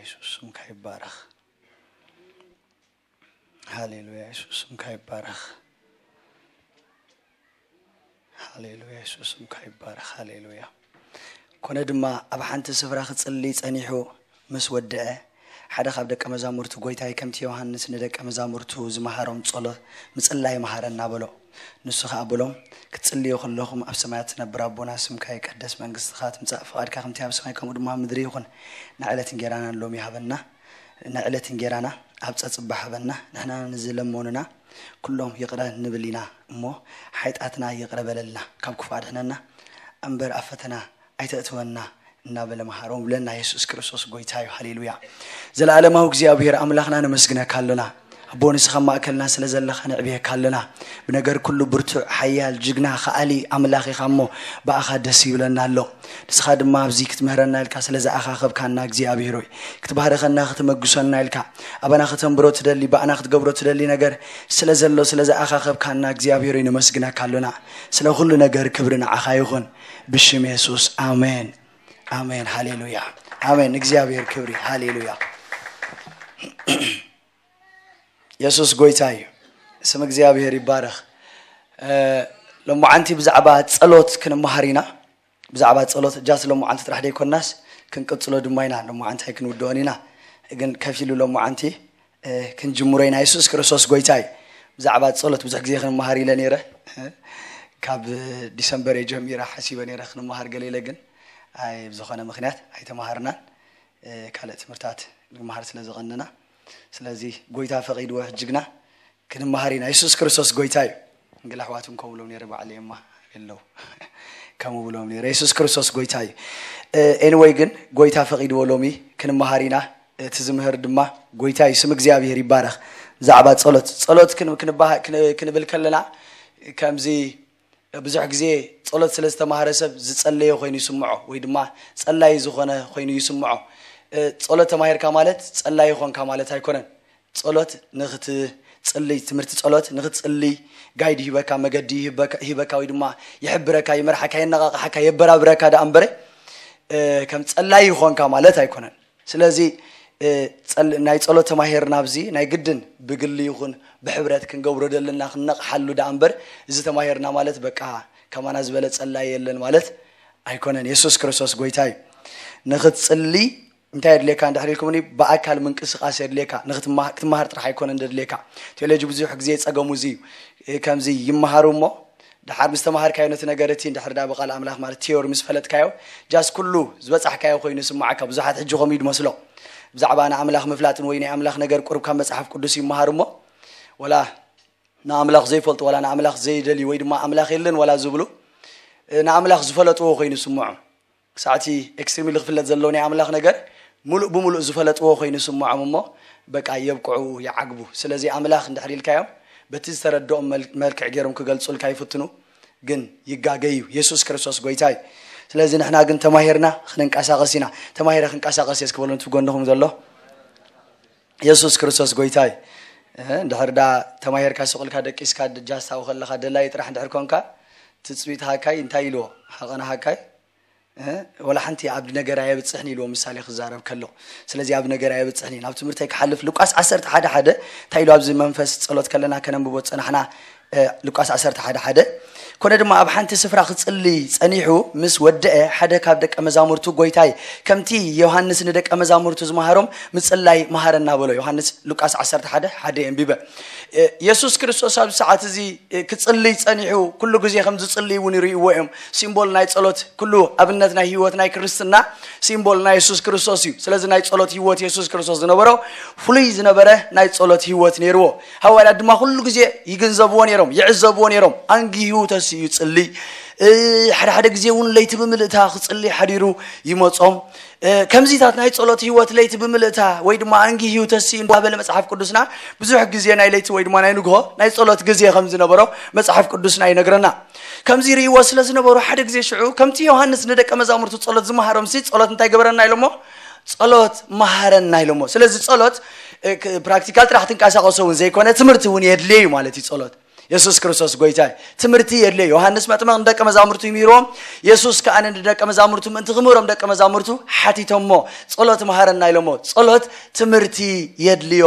የሱስ ስምካ ይባረኽ። ሃሌሉያ። የሱስ ስምካ ይባረኽ። ሃሌሉያ። የሱስ ስምካ ይባረኽ። ሃሌሉያ። ኮነ ድማ ኣብ ሓንቲ ስፍራ ክጽሊ ጸኒሑ ምስ ወደአ ሓደ ካብ ደቀ መዛሙርቱ፣ ጎይታይ ከምቲ ዮሃንስ ንደቀ መዛሙርቱ ዝመሃሮም ጸሎት ምጽላይ መሃረና በሎ። ንሱ ኸኣ በሎም፣ ክትጽልዩ ከለኹም ኣብ ሰማያት ትነብር ኣቦና፣ ስምካ ይቀደስ፣ መንግስትኻ ትምጻእ፣ ፍቓድካ ከምቲ ኣብ ሰማይ ከምኡ ድማ ኣብ ምድሪ ይኹን። ንዕለት እንጌራና ሎሚ ሃበና። ንዕለት እንጌራና ኣብ ጸጽባ ሃበና። ንሕና ንዝለመኑና ኩሎም ይቕረ ንብል ኢና እሞ፣ ሓይጣትና ይቕረ በለልና፣ ካብ ክፉእ ኣድሕነና እምበር ኣብ ፈተና ኣይተእትወና እናበለ መሃሮም ብለና። የሱስ ክርስቶስ ጎይታ እዩ። ሃሌሉያ። ዘለኣለማዊ እግዚኣብሔር ኣምላኽና ነመስግነካ ኣሎና። ኣቦ ንስኻ ማእከልና ስለ ዘለኻ ንዕብየካ ኣለና። ብነገር ኩሉ ብርቱዕ፣ ሓያል፣ ጅግና፣ ከኣሊ ኣምላኽ ኢኻ እሞ ብኣኻ ደስ ይብለና ኣሎ። ንስኻ ድማ ኣብዚ ክትምህረና ኢልካ ስለ ዝኣኻኸብካና እግዚኣብሔር ሆይ፣ ክትባህረኸና፣ ክትመግሰና ኢልካ ኣባና ከተንብሮ ትደሊ፣ ብኣና ክትገብሮ ትደሊ ነገር ስለ ዘሎ ስለ ዝኣኻኸብካና እግዚኣብሔር ሆይ ነመስግነካ ኣሎና። ስለ ኩሉ ነገር ክብሪ ንዓኻ ይኹን። ብሽም የሱስ ኣሜን። ኣሜን። ሃሌሉያ። ኣሜን። እግዚኣብሔር ክብሪ። ሃሌሉያ። የሱስ ጎይታ እዩ። ስም እግዚኣብሔር ይባረኽ። እ፣ ሎማዓንቲ ብዛዕባ ጸሎት ክንመሃር ኢና። ብዛዕባ ጸሎት ጃስ ሎማዓንቲ ጥራሕ ደይኮናስ ክንቅጽሎ ድማ ኢና። ሎማዓንቲ ኣይክንውድኦን ኢና። ግን ከፊሉ ሎማዓንቲ፣ እ፣ ክንጅምሮ ኢና። የሱስ ክርስቶስ ጎይታ እዩ። ብዛዕባ ጸሎት ብዙሕ ግዜ ክንመሃር ኢለ ነይረ። እ፣ ካብ ዲሰምበር እየ ጀሚረ ሓሲበ ነይረ ክንመሃር ገለ ኢለ፣ ግን ኣይ፣ ብዝኾነ ምኽንያት ኣይተመሃርናን። እ፣ ካልእ ትምህርታት ንምሃር ስለ ዝቐነና፣ ስለዚ ጎይታ ፈቒድዎ ሕጂ ግና ክንመሃር ኢና። የሱስ ክርስቶስ ጎይታ እዩ። እንግላ ኣሕዋት እውን ከምኡ ብሎም ነይረ፣ ባዕለይ እማ የለው ከምኡ ብሎም ነይረ። የሱስ ክርስቶስ ጎይታ እዩ። እ፣ ኤኒወይ ግን ጎይታ ፈቒድዎ ሎሚ ክንመሃር ኢና። እቲ ዝምህር ድማ ጎይታ እዩ። ስም እግዚኣብሔር ይባረኽ። ብዛዕባ ጸሎት፣ ጸሎት ክን-፣ ክንበሃ-፣ ክን-፣ ክንብል ከለና ከምዚ ብዙሕ ግዜ ጸሎት ስለ ዝተማህረ ሰብ ዝጸለየ ኮይኑ ይስምዖ ወይ ድማ ጸላይ ዝኾነ ኮይኑ ይስምዖ። እ፣ ጸሎት ተማሂርካ ማለት ጸላይ ይኾንካ ማለት ኣይኮነን። ጸሎት ንኽትጽልይ፣ ትምህርቲ ጸሎት ንኽትጽልይ ጋይድ ይህበካ፣ መገዲ ይህበካ፣ ይህበካ ወይ ድማ ይሕብረካ፣ ይመርሓካ፣ የነቓቕሓካ፣ የበራብረካ ደኣ እምበረ፣ እ፣ ከም ጸላይ ይኾንካ ማለት ኣይኮነን። ስለዚ፣ እ፣ ጸል-፣ ናይ ጸሎት ተማሂርና ኣብዚ ናይ ግድን ብግሊ ይኹን ብሕብረት ክንገብሮ ዘለና ክንነቕሓሉ ደኣ እምበር፣ እዚ ተማሂርና ማለት በቃ ከማና ዝበለ ጸላይ የለን ማለት ኣይኮነን። የሱስ ክርስቶስ ጎይታ እዩ። ንኽትጽሊ እንታይ የድልየካ እንድሕር ኢልኩምኒ፣ ብኣካል ምንቅስቓስ የድልየካ። ንኽትማ-፣ ክትመሃር ጥራሕ ኣይኮነን ዘድልየካ። ቴዎሎጂ ብዙሕ ግዜ ጸገሙ እዚ እዩ። እ፣ ከምዚ ይመሃሩ እሞ፣ ድሓር ምስ ተማሃርካዮ ነቲ ነገር እቲ እንድሕር ዳ ብቓል ኣምላኽ ማለት ቲዮሪ ምስ ፈለጥካዮ፣ ጃስ ኩሉ ዝበጻሕካዮ ኮይኑ ይስምዓካ። ብዙሓት ሕጂ ከምኡ እዩ ዝመስሎ። ብዛዕባ ንኣምላኽ ምፍላጥን ወይ ናይ ኣምላኽ ነገር ቁሩብ ካብ መጽሓፍ ቅዱስ ይመሃሩ እሞ፣ ወላ ንኣምላኽ ዘይፈልጡ፣ ወላ ንኣምላኽ ዘይደልዩ ወይ ድማ ኣምላኽ የለን ወላ ዝብሉ፣ እ፣ ንኣምላኽ ዝፈለጥዎ ኮይኑ ይስምዖም። ክሳዕ እቲ ኤክስትሪምሊ ክፍለጥ ዘለዎ ናይ ኣምላኽ ነገር ምሉእ ብምሉእ ዝፈለጥዎ ኮይኑ ይስምዖም እሞ፣ በቃ የብቅዑ፣ ይዓግቡ። ስለዚ ኣምላኽ እንድሕር ኢልካዮም፣ በቲ ዝተረድኦም መል-፣ መልክዕ ገይሮም ክገልጹልካ ይፍትኑ፣ ግን ይጋገዩ። የሱስ ክርስቶስ ጎይታ እዩ። ስለዚ ንሕና ግን ተማሂርና ክንንቀሳቐስ ኢና። ተማሂረ ክንቀሳቐስ እየ እስኪ በሉ ነቲ ጎንኹም ዘሎ። የሱስ ክርስቶስ ጎይታ እዩ። እ፣ እንድሕር ዳ ተማሂርካ ስቕ ኢልካ ደቂስካ ጃስታዊ ከለኻ ደላይ ጥራሕ እንድሕር ኮንካ፣ ትጽቢት ሃካይ እንታይ ኢልዎ? ሃቐነ ሃካይ፣ እ፣ ወላ ሓንቲ ኣብ ነገር ኣየብጽሕን ኢልዎ ምሳሌ ክዛረብ ከሎ። ስለዚ ኣብ ነገር ኣየብጽሕን እዩ። ናብ ትምህርተይ ክሓልፍ ሉቃስ ዓሰርተ ሓደ ሓደ እንታይ ኢሉ ኣብዚ መንፈስ ጸሎት ከለና ከነንብቦ ጸናሕና፣ እ፣ ሉቃስ ዓሰርተ ሓደ ሓደ፣ ኮነ ድማ ኣብ ሓንቲ ስፍራ ክጽሊ ጸኒሑ ምስ ወደአ ሓደ ካብ ደቀ መዛሙርቱ፣ ጎይታይ ከምቲ ዮሃንስ ንደቀ መዛሙርቱ ዝመሃሮም ምጽላይ መሃረና በሎ። ዮሃንስ ሉቃስ ዓሰርተ ሓደ ሓደ የንቢበ። እ፣ የሱስ ክርስቶስ ኣብዚ ሰዓት እዚ፣ እ፣ ክጽልይ ጸኒሑ፣ ኩሉ ግዜ ከም ዝጽልይ እውን ይርእይዎ እዮም። ሲምቦል ናይ ጸሎት፣ ኩሉ ኣብነት ናይ ህይወት ናይ ክርስትና ሲምቦል ናይ የሱስ ክርስቶስ እዩ። ስለዚ ናይ ጸሎት ህይወት የሱስ ክርስቶስ ዝነበሮ ፍሉይ ዝነበረ ናይ ጸሎት ህይወት ነይርዎ። ሃዋርያት ድማ ኩሉ ግዜ ይግንዘብዎ ነይሮም፣ ይዕዘብዎ ነይሮም። ኣንጊሁ ተሲኡ ይጽልይ። እ፣ ሓደ ሓደ ግዜ እውን ለይቲ ብምልእታ ክጽልይ ሓዲሩ ይመጾም። እ፣ ከምዚታት ናይ ጸሎት ህይወት ለይቲ ብምልእታ ወይ ድማ ኣንጊሁ ተሲኡ እንዳበለ መጽሓፍ ቅዱስና ብዙሕ ግዜ ናይ ለይቲ ወይ ድማ ናይ ንግሆ ናይ ጸሎት ግዜ ከም ዝነበሮ መጽሓፍ ቅዱስና ይነግረና። ከምዚ ይርእይዎ ስለ ዝነበሩ ሓደ ግዜ ሽዑ ከምቲ ዮሃንስ ንደቀ መዛሙርቱ ጸሎት ዝመሃሮም ሲ ጸሎት እንታይ ገበረና ኢሎሞ? ጸሎት መሃረና ኢሎሞ። ስለዚ ጸሎት፣ እ፣ ክ-፣ ፕራክቲካል ጥራሕ ትንቀሳቐሶ እውን ዘይኮነ ትምህርቲ እውን የድልየ እዩ ማለት እዩ ጸሎት። የሱስ ክርስቶስ ጎይታ እዩ። ትምህርቲ የድልዮ። ዮሃንስ መጥመቕ ንደቀ መዛሙርቱ ይምህርዎም። የሱስ ከኣ ንደቀ መዛሙርቱ ምእንቲ ክምህሮም ደቀ መዛሙርቱ ሓቲቶሞ፣ "ጸሎት መሃረና" ኢሎሞ። ጸሎት ትምህርቲ የድልዮ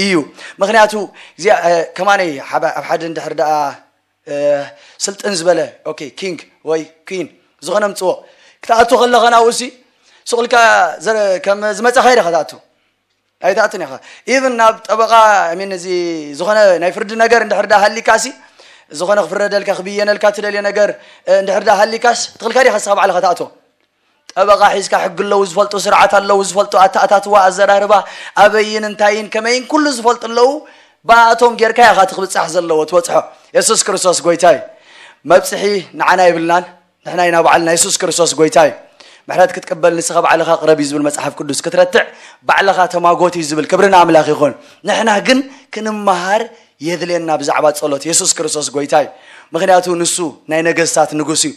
እዩ። ምኽንያቱ፣ እግዚኣብ-፣ እ፣ ከማነይ ሓባ-፣ ኣብ ሓደ እንድሕር ደኣ፣ እ፣ ስልጥን ዝበለ፣ ኦኬ፣ ኪንግ ወይ ኩን ዝኾነ ምጽዎ። ክትኣቱ ከለኻ ናብኡሲ፣ ስቕ ኢልካ ዘረ-፣ ከም ዝመጻኻ ኢኻ ትኣቱ። ኣይትኣትን ኢኻ። ኢቭን ናብ ጠበቓ፣ ሚን፣ እዚ ዝኾነ ናይ ፍርዲ ነገር እንድሕር ደኣ ሃሊካሲ፣ ዝኾነ ክፍረደልካ፣ ክብየነልካ ትደልዮ ነገር፣ እ፣ እንድሕር ደኣ ሃሊካስ፣ ትኽልካ ዲኻ ንስኻ ባዕልኻ ትኣትዎ? ጠበቓ ሒዝካ፣ ሕጊ ኣለዉ ዝፈልጡ፣ ስርዓት ኣለዉ ዝፈልጡ፣ ኣተኣታትዋ፣ ኣዘራርባ፣ ኣበይን እንታይን ከመይን ኩሉ ዝፈልጡ ኣለዉ። ብኣቶም ጌርካ ኢኻ እቲ ክብጻሕ ዘለዎ ትበጽሖ። የሱስ ክርስቶስ ጎይታ እዩ። መብጽሒ ንዓና የብልናን። ንሕና ኢና ባዕልና። የሱስ ክርስቶስ ጎይታ እዩ። ምሕረት ክትቅበል ንስኻ ባዕልኻ ቅረብ እዩ ዝብል መጽሓፍ ቅዱስ። ክትረትዕ ባዕልኻ ተማጎት እዩ ዝብል። ክብሪ ንኣምላኽ ይኹን። ንሕና ግን ክንመሃር የድልየና ብዛዕባ ጸሎት። የሱስ ክርስቶስ ጎይታ እዩ። ምኽንያቱ ንሱ ናይ ነገስታት ንጉስ እዩ።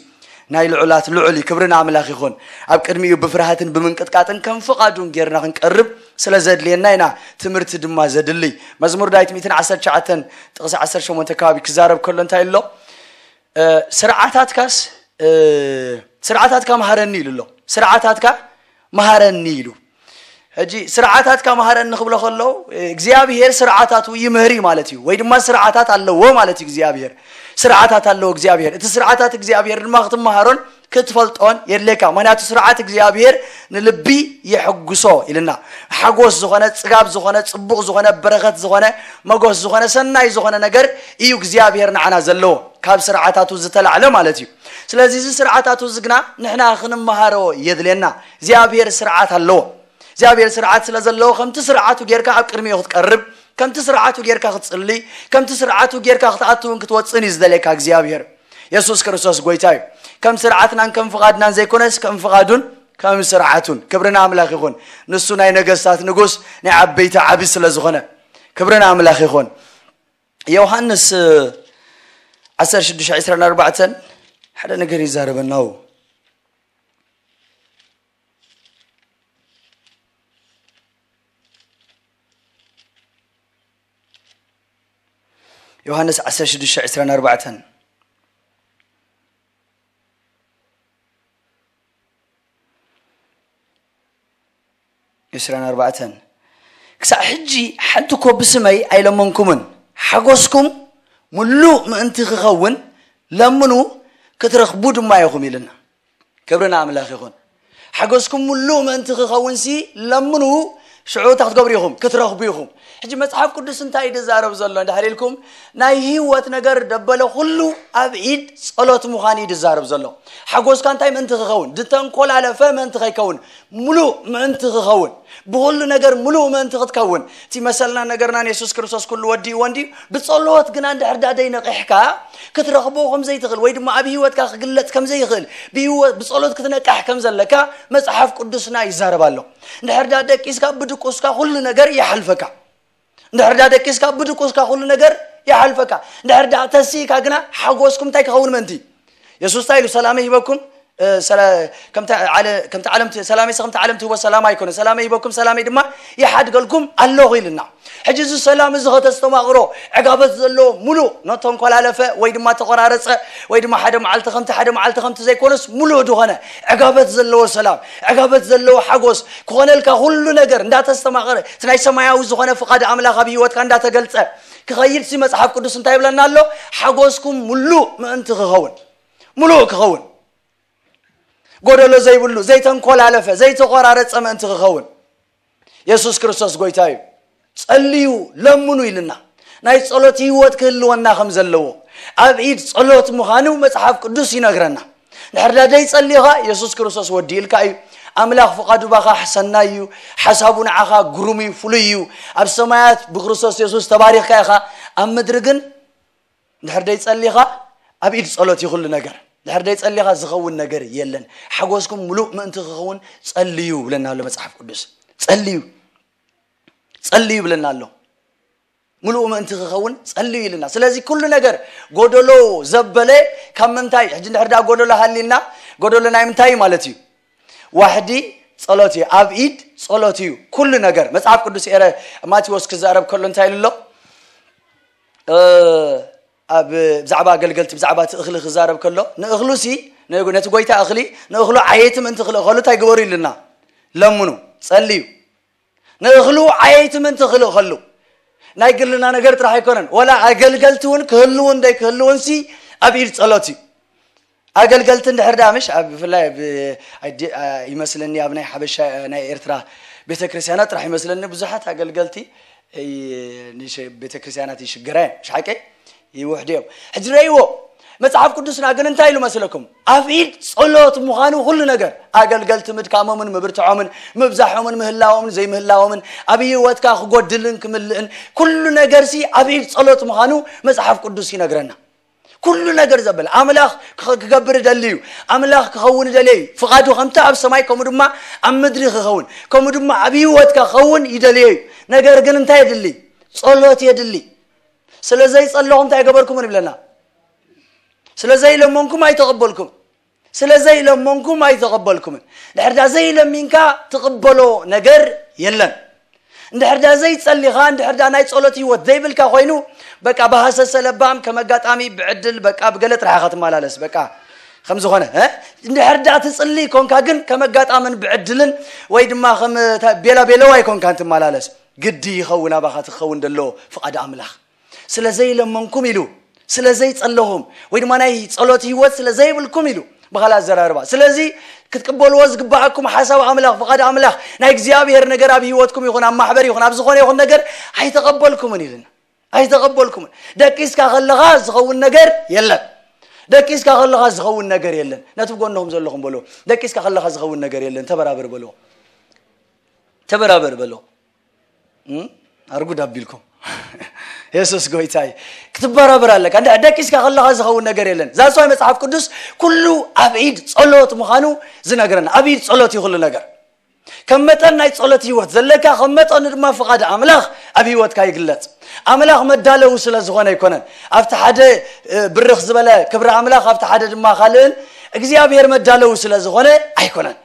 ናይ ልዑላት ልዑል እዩ። ክብሪ ንኣምላኽ ይኹን። ኣብ ቅድሚኡ ብፍርሃትን ብምንቅጥቃጥን ከም ፍቓዱን ጌርና ክንቀርብ ስለ ዘድልየና ኢና ትምህርቲ ድማ ዘድልይ። መዝሙር ዳዊት ሚእትን ዓሰርተ ትሽዓተን ጥቕሲ ዓሰርተ ሸሞንተ ከባቢ ክዛረብ ከሎ እንታይ ኣሎ? እ፣ ስርዓታትካስ፣ እ፣ ስርዓታትካ መሃረኒ ኢሉ ኣሎ። ስርዓታትካ መሃረኒ ኢሉ። ሕጂ ስርዓታትካ መሃረኒ ክብሎ ከሎ፣ እግዚኣብሔር ስርዓታቱ ይምህር እዩ ማለት እዩ፣ ወይ ድማ ስርዓታት ኣለዎ ማለት እዩ እግዚኣብሔር። ስርዓታት ኣለዎ እግዚኣብሔር። እቲ ስርዓታት እግዚኣብሔር ድማ ክትመሃሮን ክትፈልጦን የድልየካ። ምኽንያቱ ስርዓት እግዚኣብሔር ንልቢ የሐጉሶ ኢልና። ሓጎስ ዝኾነ፣ ጽጋብ ዝኾነ፣ ጽቡቕ ዝኾነ፣ በረኸት ዝኾነ፣ መጎስ ዝኾነ፣ ሰናይ ዝኾነ ነገር እዩ እግዚኣብሔር ንዓና ዘለዎ፣ ካብ ስርዓታቱ ዝተላዕለ ማለት እዩ። ስለዚ እዚ ስርዓታቱ እዚ ግና ንሕና ክንመሃሮ የድልየና። እግዚኣብሔር ስርዓት ኣለዎ። እግዚኣብሔር ስርዓት ስለ ዘለዎ ከምቲ ስርዓቱ ጌርካ ኣብ ቅድሚኡ ክትቀርብ፣ ከምቲ ስርዓቱ ጌርካ ክትጽሊ፣ ከምቲ ስርዓቱ ጌርካ ክትኣትውን ክትወጽእን እዩ ዝደልየካ እግዚኣብሔር። የሱስ ክርስቶስ ጎይታ እዩ። ከም ስርዓትናን ከም ፍቓድናን ዘይኮነስ ከም ፍቓዱን ከም ስርዓቱን። ክብሪ ንኣምላኽ ይኹን። ንሱ ናይ ነገስታት ንጉስ፣ ናይ ዓበይቲ ዓቢ ስለ ዝኾነ። ክብሪ ንኣምላኽ ይኹን። ዮሃንስ ዓሰርተ ሽዱሽተ ዕስራን ኣርባዕተን ሓደ ነገር ይዛረበና። ዮሃንስ ዓሰርተ ሽዱሽተ ዕስራን ኣርባዕተን። ዕስራን ኣርባዕተን። "ክሳዕ ሕጂ ሓንቲ እኮ ብስመይ ኣይለመንኩምን፣ ሓጎስኩም ምሉእ ምእንቲ ክኸውን ለምኑ፣ ክትረኽቡ ድማ ኢኹም" ኢልና። ክብሪ ንኣምላኽ ይኹን። ሓጎስኩም ምሉእ ምእንቲ ክኸውንሲ ለምኑ፣ ሽዑ እንታይ ክትገብሩ ኢኹም? ክትረኽቡ ኢኹም። ሕጂ መጽሓፍ ቅዱስ እንታይ እዩ ዝዛረብ ዘሎ እንድሕር ኢልኩም፣ ናይ ህይወት ነገር ደበለ ኩሉ ኣብ ኢድ ጸሎት ምዃን እዩ ዝዛረብ ዘሎ። ሓጎስካ እንታይ ምእንቲ ክኸውን? ዝተንኮላለፈ ምእንቲ ከይከውን፣ ምሉእ ምእንቲ ክኸውን፣ ብኹሉ ነገር ምሉእ ምእንቲ ክትከውን፣ እቲ መሰልና ነገርናን የሱስ ክርስቶስ ኩሉ ወዲእዎ እንድዩ። ብጸሎት ግና እንድሕር ዳ ደይነቂሕካ ክትረኽቦ ከም ዘይትኽእል ወይ ድማ ኣብ ህይወትካ ክግለጽ ከም ዘይኽእል፣ ብህይወት፣ ብጸሎት ክትነቅሕ ከም ዘለካ መጽሓፍ ቅዱስና ይዛረብ ኣሎ። እንድሕር ዳ ደቂስካ ብድቁስካ ኩሉ ነገር ይሓልፈካ። እንድሕር ዳ ደቂስካ ብድቁስካ ኩሉ ነገር ይሓልፈካ። እንድሕር ዳ ተሲእካ ግና ሓጎስኩም እንታይ ክኸውን ምእንቲ? የሱስ እንታይ ኢሉ? "ሰላመይ ሂበኩም፣ እ፣ ሰላ-፣ ከምቲ ዓለ-፣ ከምቲ ዓለም ት-፣ ሰላመይስ ከምቲ ዓለም ትህቦ ሰላም ኣይኮነ፣ ሰላመይ ሂበኩም፣ ሰላመይ ድማ ይሓድገልኩም ኣለኹ" ኢልና። ሕጂ እዚ ሰላም እዚ ከተስተማቕሮ፣ ዕጋበት ዘለዎ፣ ምሉእ፣ ነተንኮላለፈ ወይ ድማ ተቆራረጸ ወይ ድማ ሓደ መዓልቲ ከምቲ ሓደ መዓልቲ ከምቲ ዘይኮነስ፣ ምሉእ ዝኾነ ዕጋበት ዘለዎ ሰላም፣ ዕጋበት ዘለዎ ሓጎስ ክኾነልካ፣ ኩሉ ነገር እንዳተስተማቐረ፣ እቲ ናይ ሰማያዊ ዝኾነ ፍቓድ ኣምላኽ ኣብ ህይወትካ እንዳተገልጸ ክኸይድ ሲ፣ መጽሓፍ ቅዱስ እንታይ ይብለና ኣሎ? ሓጎስኩም ምሉእ ምእንቲ ክኸውን፣ ምሉእ ክኸውን፣ ጎደሎ ዘይብሉ፣ ዘይተንኮላለፈ፣ ዘይተቆራረጸ ምእንቲ ክኸውን። የሱስ ክርስቶስ ጎይታ እዩ። "ጸልዩ፣ ለምኑ" ኢልና። ናይ ጸሎት ህይወት ክህልወና ከም ዘለዎ፣ ኣብ ኢድ ጸሎት ምዃኑ መጽሓፍ ቅዱስ ይነግረና። እንድሕር ዳ ደይጸሊኻ፣ የሱስ ክርስቶስ ወዲእልካ እዩ። ኣምላኽ ፍቓዱ ባኻ ሰናይ እዩ። ሓሳቡ ንዓኻ ግሩም እዩ፣ ፍሉይ እዩ። ኣብ ሰማያት ብክርስቶስ የሱስ ተባሪኽካ ኢኻ። ኣብ ምድሪ ግን እንድሕር ደይጸሊኻ፣ ኣብ ኢድ ጸሎት እዩ ኩሉ ነገር። እንድሕር ደይጸሊኻ ዝኸውን ነገር የለን። ሓጎስኩም ምሉእ ምእንቲ ክኸውን ጸልዩ ብለና ኣሎ መጽሓፍ ቅዱስ። ጸልዩ፣ ጸልዩ ብለና ኣሎ። ምሉእ ምእንቲ ክኸውን ጸልዩ ኢልና። ስለዚ ኩሉ ነገር ጎደሎ ዘበለ ካብ ምንታይ? ሕጂ እንድሕር ደኣ ጎደሎ ሃሊልና፣ ጎደሎ ናይ ምንታይ ማለት እዩ? ዋሕዲ ጸሎት እዩ። ኣብ ኢድ ጸሎት እዩ ኩሉ ነገር። መጽሓፍ ቅዱስ ኤረ ማቴዎስ ክዛረብ ከሎ እንታይ ኢሉ ኣሎ? እ፣ ኣብ ብዛዕባ ኣገልገልቲ ብዛዕባ እቲ እኽሊ ክዛረብ ከሎ ንእኽሉ ሲ ነቲ ጎይታ እኽሊ ንእኽሉ ዓየይቲ ምእንቲ ክልእኸሉ እንታይ ግበሩ ኢሉና? ለምኑ፣ ጸልዩ። ንእኽሉ ዓየይቲ ምእንቲ ክልእኸሉ ናይ ግልና ነገር ጥራሕ ኣይኮነን። ወላ ኣገልገልቲ እውን ክህልውን ደይ ክህልውን ሲ ኣብ ኢድ ጸሎት እዩ። ኣገልገልቲ እንድሕር ደኣ ምሽ ኣብ ብፍላይ ኣብ ይመስለኒ ኣብ ናይ ሓበሻ ናይ ኤርትራ ቤተክርስትያናት ጥራሕ ይመስለኒ ብዙሓት ኣገልገልቲ ቤተክርስትያናት ይሽገራ እየን። ምሽ ሓቀይ ይውሕዱ እዮም። ሕጂ ረእይዎ፣ መጽሓፍ ቅዱስና ግን እንታይ ኢሉ መስለኩም? ኣብ ኢድ ጸሎት ምዃኑ ኩሉ ነገር፣ ኣገልገልቲ ምድካሞምን ምብርትዖምን ምብዛሖምን ምህላዎምን ዘይምህላዎምን ኣብ ህይወትካ ክጎድልን ክምልእን ኩሉ ነገርሲ ኣብ ኢድ ጸሎት ምዃኑ መጽሓፍ ቅዱስ ይነግረና። ኩሉ ነገር ዘበለ ኣምላኽ ክገብር ደልዩ፣ ኣምላኽ ክኸውን ደልዩ፣ ፍቓዱ ከምቲ ኣብ ሰማይ ከምኡ ድማ ኣብ ምድሪ ክኸውን ከምኡ ድማ ኣብ ህይወትካ ክኸውን ይደልዮ እዩ። ነገር ግን እንታይ የድሊ? ጸሎት የድሊ። ስለ ዘይጸለኹም እንታይ ገበርኩምን ይብለና? ስለ ዘይለመንኩም ኣይተቐበልኩም። ስለ ዘይለመንኩም ኣይተቐበልኩምን። ድሕርዳ ዘይለሚንካ ትቕበሎ ነገር የለን። እንድሕርዳ ዘይጸሊኻ እንድሕርዳ ናይ ጸሎት ህይወት ዘይብልካ ኮይኑ በቃ ብሃሰሰ ለባም ከም ኣጋጣሚ ብዕድል በቃ ብገለ ጥራሕ ኢኻ ትመላለስ በቃ ከም ዝኾነ እንድሕርዳ ትጽሊ ኮንካ ግን ከም ኣጋጣምን ብዕድልን ወይ ድማ ከም ቤላ ቤለዋ ኣይኮንካን ትመላለስ። ግዲ ይኸውን ኣባኻ ትኸውን ደሎ ፍቓድ ኣምላኽ። ስለ ዘይለመንኩም ኢሉ ስለ ዘይጸለኹም ወይ ድማ ናይ ጸሎት ህይወት ስለ ዘይብልኩም ኢሉ ብኻል ኣዘራርባ። ስለዚ ክትቅበልዎ ዝግባኣኩም ሓሳብ ኣምላኽ ፍቓድ ኣምላኽ ናይ እግዚኣብሔር ነገር ኣብ ህይወትኩም ይኹን ኣብ ማሕበር ይኹን ኣብ ዝኾነ ይኹን ነገር ኣይተቐበልኩምን ኢልና ኣይተቐበልኩምን። ደቂስካ ከለኻ ዝኸውን ነገር የለን። ደቂስካ ከለኻ ዝኸውን ነገር የለን። ነቲ ጎንኹም ዘለኹም በልዎ፣ ደቂስካ ከለኻ ዝኸውን ነገር የለን። ተበራበር በልዎ፣ ተበራበር በልዎ። ኣርጉድ ኣቢልኩም የሱስ ጎይታይ ክትበራበር ኣለካ። እንደ ደቂስካ ከለኻ ዝኸውን ነገር የለን። ዛስዋይ መጽሓፍ ቅዱስ ኩሉ ኣብ ኢድ ጸሎት ምዃኑ ዝነግረና። ኣብ ኢድ ጸሎት እዩ ኩሉ ነገር። ከም መጠን ናይ ጸሎት ህይወት ዘለካ ከም መጠኑ ድማ ፍቓድ ኣምላኽ ኣብ ህይወትካ ይግለጽ። ኣምላኽ መዳለዊ ስለ ዝኾነ ኣይኮነን። ኣብቲ ሓደ ብርኽ ዝበለ ክብሪ ኣምላኽ ኣብቲ ሓደ ድማ ካልእን እግዚኣብሔር መዳለዊ ስለ ዝኾነ ኣይኮነን።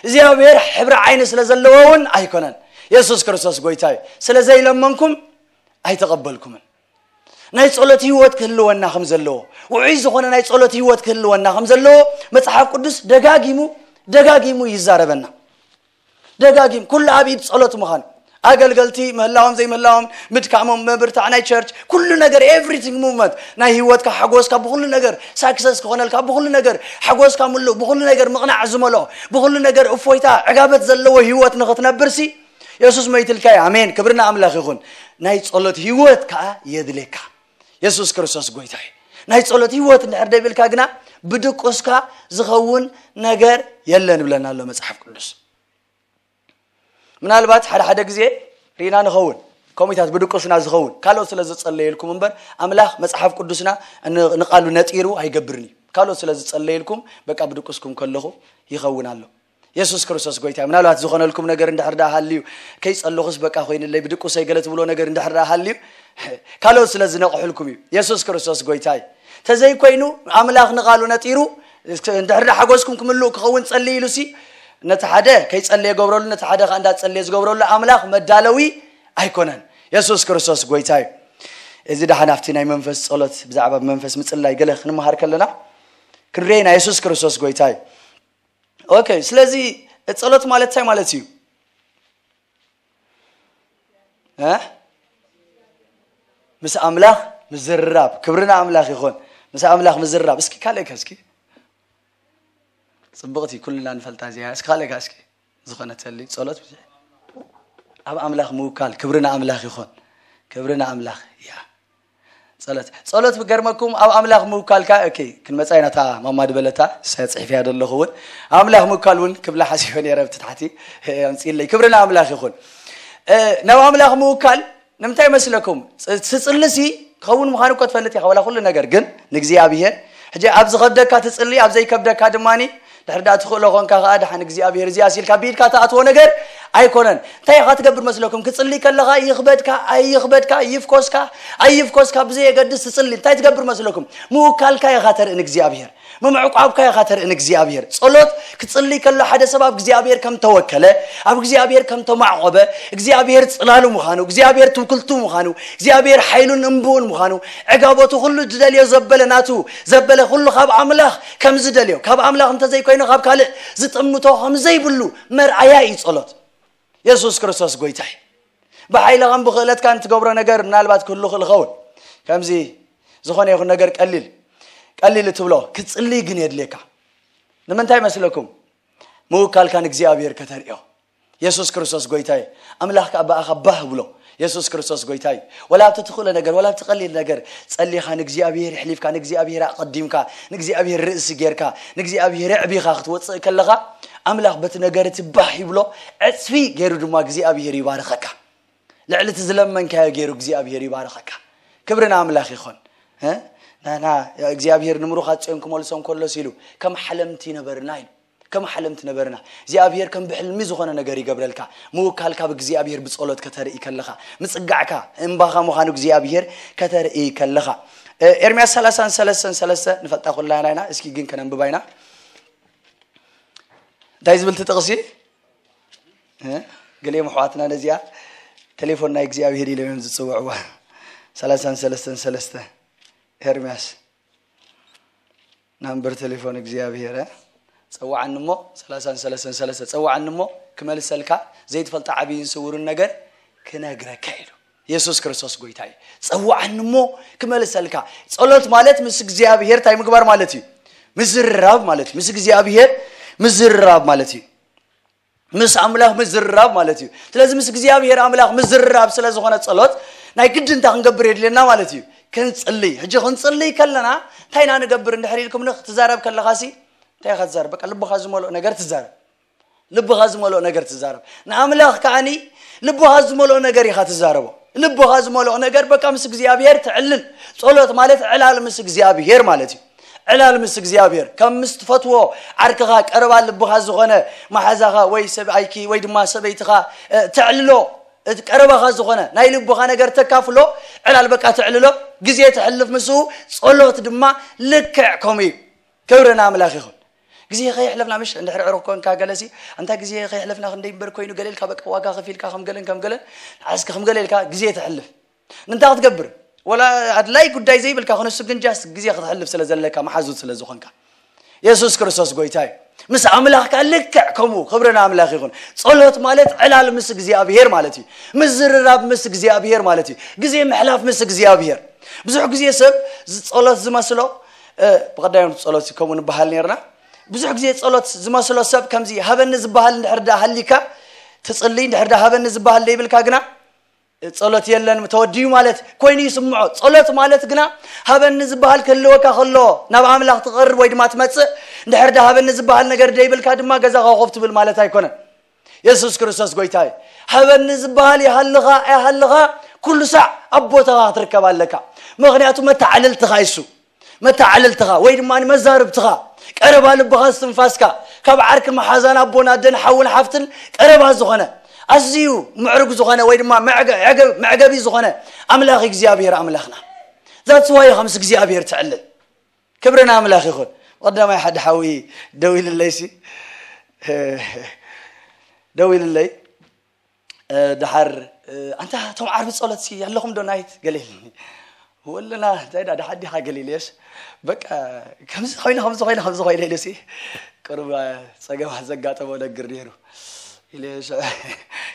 እግዚኣብሔር ሕብሪ ዓይኒ ስለ ዘለዎ እውን ኣይኮነን። የሱስ ክርስቶስ ጎይታ እዩ። ስለ ዘይለመንኩም ኣይተቐበልኩምን። ናይ ጸሎት ህይወት ክህልወና ከም ዘለዎ ውዑይ ዝኾነ ናይ ጸሎት ህይወት ክህልወና ከም ዘለዎ መጽሓፍ ቅዱስ ደጋጊሙ ደጋጊሙ ይዛረበና። ደጋጊም ኩሉ ኣብ ኢድ ጸሎት ምዃኑ ኣገልገልቲ ምህላዎም ዘይምህላዎም ምድካሞም ምብርታዕ ናይ ቸርች ኩሉ ነገር everything movement ናይ ህይወትካ ሓጎስካ ብኩሉ ነገር ሳክሰስ ክኾነልካ ብኩሉ ነገር ሓጎስካ ምሉእ ብኩሉ ነገር ምቕናዕ ዝመልኦ ብኩሉ ነገር እፎይታ ዕጋበት ዘለዎ ህይወት ንኽትነብርሲ የሱስ መይትልካ እዩ። ኣሜን ክብሪ ንኣምላኽ ይኹን። ናይ ጸሎት ህይወት ከዓ የድልየካ። የሱስ ክርስቶስ ጎይታ እዩ። ናይ ጸሎት ህይወት እንድሕር ደይብልካ ግና ብድቁስካ ዝኸውን ነገር የለን ይብለና ኣሎ መጽሓፍ ቅዱስ። ምናልባት ሓደ ሓደ ግዜ ርኢና ንኸውን ከምኡታት ብድቁስና ዝኸውን ካልኦት ስለ ዝጸለየልኩም እምበር ኣምላኽ መጽሓፍ ቅዱስና ንቓሉ ነጢሩ ኣይገብርን እዩ። ካልኦት ስለ ዝጸለየልኩም በቃ ብድቁስኩም ከለኹ ይኸውን ኣሎ። የሱስ ክርስቶስ ጎይታ እዩ። ምናልባት ዝኾነልኩም ነገር እንድሕር ደኣ ሃልዩ ከይጸለኹስ በቃ ኮይንለይ ብድቁሰይ ገለ ትብሎ ነገር እንድሕር ደኣ ሃልዩ ካልኦት ስለ ዝነቕሕልኩም እዩ። የሱስ ክርስቶስ ጎይታ እዩ። ተዘይኮይኑ ኣምላኽ ንቓሉ ነጢሩ እንድሕር ደኣ ሓጎስኩም ክምልኡ ክኸውን ጸልዩ ኢሉሲ ነቲ ሓደ ከይጸለየ ገብረሉ ነቲ ሓደ ከዓ እንዳጸለየ ዝገብረሉ ኣምላኽ መዳለዊ ኣይኮነን። የሱስ ክርስቶስ ጎይታ እዩ። እዚ ደሓን ኣብቲ ናይ መንፈስ ጸሎት ብዛዕባ መንፈስ ምጽላይ ገለ ክንመሃር ከለና ክንሬና የሱስ ክርስቶስ ጎይታ እዩ። ኦኬ ስለዚ ጸሎት ማለት እንታይ ማለት እዩ? እ? ምስ ኣምላኽ ምዝርራብ ክብሪ ንኣምላኽ ይኹን። ምስ ኣምላኽ ምዝርራብ እስኪ ካልእካ እስኪ ጽብቕቲ ኩልና ንፈልጣ እዚኣ እስኪ ካልእካ እስኪ ዝኾነተሊ ጸሎት ብዙሕ ኣብ ኣምላኽ ምውካል ክብሪ ንኣምላኽ ይኹን። ክብሪ ንኣምላኽ እያ። ጸሎት ጸሎት ብገርመኩም ኣብ ኣምላኽ ምውካልካ ኦኬ ክንመጻ ኢና እታ ማማ ድበለታ ሳይ ጽሒፍያ ዘለኹ እውን ኣምላኽ ምውካል እውን ክብላ ሓሲበ ነይረ ብቲ ታሕቲ ኣምጺእለይ ክብሪ ንኣምላኽ ይኹን። ናብ ኣምላኽ ምውካል ንምንታይ መስለኩም? ትጽልሲ ክኸውን ምዃኑ እኮ ትፈልጥ ኢኻ ዋላ ኩሉ ነገር ግን ንእግዚኣብሔር ሕጂ ኣብ ዝኸብደካ ትጽሊ ኣብ ዘይከብደካ ድማ ድሕር ዳ ትኽእሎ ኮንካ ከዓ ድሓን እግዚኣብሔር እዚኣ ሲልካ ብኢድካ ትኣትዎ ነገር ኣይኮነን። እንታይ ኢኻ ትገብር መስለኩም? ክጽሊ ከለኻ ይኽበድካ ኣይይኽበድካ፣ ይፍኮስካ ኣይይፍኮስካ ብዘየገድስ ትጽሊ። እንታይ ትገብር መስለኩም? ምውካልካ ኢኻ ተርኢ ንእግዚኣብሔር፣ ምምዕቋብካ ኢኻ ተርኢ ንእግዚኣብሔር። ጸሎት ክጽሊ ከሎ ሓደ ሰብ ኣብ እግዚኣብሔር ከም ተወከለ፣ ኣብ እግዚኣብሔር ከም ተማዕቆበ፣ እግዚኣብሔር ጽላሉ ምዃኑ፣ እግዚኣብሔር ትውክልቱ ምዃኑ፣ እግዚኣብሔር ሓይሉን እምብኡን ምዃኑ፣ ዕጋቦቱ ኩሉ ዝደልዮ ዘበለ ናቱ፣ ዘበለ ኩሉ ካብ ኣምላኽ ከም ዝደልዮ፣ ካብ ኣምላኽ እንተዘይኮይኑ ካብ ካልእ ዝጥምቶ ከም ዘይብሉ መርኣያ እዩ ጸሎት። የሱስ ክርስቶስ ጎይታ እዩ። ብሓይልኻን ብኽእለትካን ትገብሮ ነገር ምናልባት ክህሉ ክእል ኸውን። ከምዚ ዝኾነ ይኹን ነገር ቀሊል ቀሊል እትብሎ ክትጽልይ ግን የድልየካ። ንምንታይ መስለኩም? ምውካልካ ንእግዚኣብሔር ከተርእዮ። የሱስ ክርስቶስ ጎይታ እዩ። ኣምላኽ ከኣ ብኣኻ ባህ ብሎ። የሱስ ክርስቶስ ጎይታ እዩ። ወላ ኣብቲ ትኽእሎ ነገር፣ ወላ ኣብቲ ቀሊል ነገር ጸሊኻ ንእግዚኣብሔር ኣሕሊፍካ፣ ንእግዚኣብሔር ኣቐዲምካ፣ ንእግዚኣብሔር ርእሲ ጌርካ፣ ንእግዚኣብሔር ኣዕቢኻ ክትወጽእ ከለኻ ኣምላኽ በቲ ነገር እቲ ባህ ይብሎ፣ ዕጽፊ ገይሩ ድማ እግዚኣብሔር ይባርኸካ። ልዕሊ እቲ ዝለመንካዮ ገይሩ እግዚኣብሔር ይባርኸካ። ክብሪ ንኣምላኽ ይኹን። እ? ና- ና- እግዚኣብሔር ንምሩኻት ጽዮን ክመልሶም ከሎስ ኢሉ ከም ሓለምቲ ነበርና ኢሉ። ከም ሓለምቲ ነበርና። እግዚኣብሔር ከም ብሕልሚ ዝኾነ ነገር ይገብረልካ። ምውካልካ ብእግዚኣብሔር ብጸሎት ከተርኢ ከለኻ፣ ምጽጋዕካ እምባኻ ምዃኑ እግዚኣብሔር ከተርኢ ከለኻ። እ፣ ኤርምያስ ሰላሳን ሰለስተን ሰለስተ ንፈልጣ ኩላና ኢና። እስኪ ግን ከነንብባ ኢና። እንታይ ዝብል እቲ ጥቕሲ? እ? ገሊኦም ኣሕዋትና ነዚኣ ቴሌፎን ናይ እግዚኣብሔር ኢሎም እዮም ዝጽውዕዋ። ሰላሳን ሰለስተን ሰለስተ ኤርምያስ ናምበር ቴሌፎን እግዚኣብሔር፣ እ? ጸውዓኒ እሞ፣ ሰላሳን ሰለስተን ሰለስተ፣ ጸውዓኒ እሞ ክመልሰልካ፣ ዘይትፈልጦ ዓብይን ስውርን ነገር ክነግረካ ኢሉ። የሱስ ክርስቶስ ጎይታ እዩ። ጸውዓኒ እሞ ክመልሰልካ። ጸሎት ማለት ምስ እግዚኣብሔር እንታይ ምግባር ማለት እዩ? ምዝርራብ ማለት እዩ። ምስ እግዚኣብሔር ምዝርራብ ማለት እዩ። ምስ ኣምላኽ ምዝርራብ ማለት እዩ። ስለዚ ምስ እግዚኣብሔር ኣምላኽ ምዝርራብ ስለ ዝኾነ ጸሎት ናይ ግድንታ ክንገብር የድልየና ማለት እዩ። ክንጽልይ፣ ሕጂ ክንጽልይ ከለና እንታይ ኢና ንገብር? እንድሕር ኢልኩም ንኽ ትዛረብ ከለኻሲ እንታይ ኢኻ ትዛረብ? በቃ ልብኻ ዝመልኦ ነገር ትዛረብ። ልብኻ ዝመልኦ ነገር ትዛረብ። ንኣምላኽ ከኣኒ ልብኻ ዝመልኦ ነገር ኢኻ ትዛረቦ። ልብኻ ዝመልኦ ነገር በቃ ምስ እግዚኣብሔር ትዕልል። ጸሎት ማለት ዕላል ምስ እግዚኣብሔር ማለት እዩ። ዕላል ምስ እግዚኣብሔር ከም ምስ ትፈትዎ ዓርክኻ፣ ቀረባ ልብኻ ዝኾነ መሓዛኻ ወይ ሰብኣይኪ ወይ ድማ ሰበይትኻ፣ እ፣ ተዕልሎ። እቲ ቀረባኻ ዝኾነ ናይ ልብኻ ነገር ተካፍሎ፣ ዕላል በቃ ተዕልሎ፣ ግዜ ተሕልፍ ምስኡ። ጸሎት ድማ ልክዕ ከምኡ እዩ። ክብሪ ንኣምላኽ ይኹን። ግዜ ከየሕለፍና፣ ምሽ እንድሕር ዕሩኽ ኮንካ ገለሲ፣ ኣንታ ግዜ ከየሕለፍና ክንደይ እምበር ኮይኑ ገለ ኢልካ በቃ ዋጋ ከፊልካ ከም ገለን ከም ገለን፣ ንዓስከ ከም ገለ ኢልካ ግዜ ተሕልፍ። ንምንታይ ክትገብር? ወላ ኣድላይ ጉዳይ ዘይብልካ ክነሱ ግን ጃስ ግዜ ከተሕልፍ ስለ ዘለካ፣ መሓዙት ስለ ዝኾንካ። የሱስ ክርስቶስ ጎይታ እዩ። ምስ ኣምላኽ ከኣ ልክዕ ከምኡ። ክብሪ ንኣምላኽ ይኹን። ጸሎት ማለት ዕላል ምስ እግዚኣብሔር ማለት እዩ። ምዝርራብ ምስ እግዚኣብሔር ማለት እዩ። ግዜ ምሕላፍ ምስ እግዚኣብሔር። ብዙሕ ግዜ ሰብ ዝ-፣ ጸሎት ዝመስሎ፣ እ፣ ብቐዳዮም ጸሎት ከምኡ ንበሃል ነርና። ብዙሕ ግዜ ጸሎት ዝመስሎ ሰብ ከምዚ ሃበኒ ዝበሃል እንድሕር ደኣ ሃሊካ፣ ትጽልይ እንድሕር ደኣ ሃበኒ ዝበሃል ደይብልካ ግና፣ ጸሎት የለን ተወዲኡ ማለት ኮይኑ ይስምዖ። ጸሎት ማለት ግና ሃበኒ ዝበሃል ክህልወካ ከሎ ናብ ኣምላኽ ትቐርብ ወይ ድማ ትመጽእ፣ እንድሕር ደኣ ሃበኒ ዝበሃል ነገር ደይብልካ ድማ ገዛኻ ኮፍ ትብል ማለት ኣይኮነን። የሱስ ክርስቶስ ጎይታ እዩ። ሃበኒ ዝበሃል ይሃልኻ ኣይሃልኻ ኩሉ ሳዕ ኣብ ቦታኻ ክትርከብ ኣለካ። ምኽንያቱ መተዓለልትኻ እዩ እሱ። መተዓለልትኻ ወይ ድማ መዛርብትኻ፣ ቀረባ ልብኻ፣ እስትንፋስካ፣ ካብ ዓርክን መሓዛን ኣቦን ኣደን ሓውን ሓፍትን ቀረባ ዝኾነ፣ ኣዝዩ ምዕሩግ ዝኾነ ወይ ድማ መዕገ-፣ ዕገብ-፣ መዕገቢ ዝኾነ ኣምላኽ እግዚኣብሔር ኣምላኽና። ዛትስ ዋይ ኢኻ ምስ እግዚኣብሔር ትዕልል። ክብሪ ንኣምላኽ ይኹን። ቀዳማይ ሓደ ሓዊ ደው ኢልለይሲ፣ ደው ኢልለይ። እ፣ ደሓር፣ እ፣ ኣንታ እቶም ዓርቢ ጸሎትሲ ኣለኹም ዶ ናይት? ገለ ኢልኒ። ወለና እንታይ ዳ ደሓር ዲኻ? ገለ ኢለዮስ፣ በቃ ከምዚ ኮይነ፣ ከምዚ ኮይነ፣ ከምዚ ኮይነ ኢለሲ፣ ቅሩብ ጸገማት ዘጋጠሞ ነግር ነይሩ። ኢለዮስ፣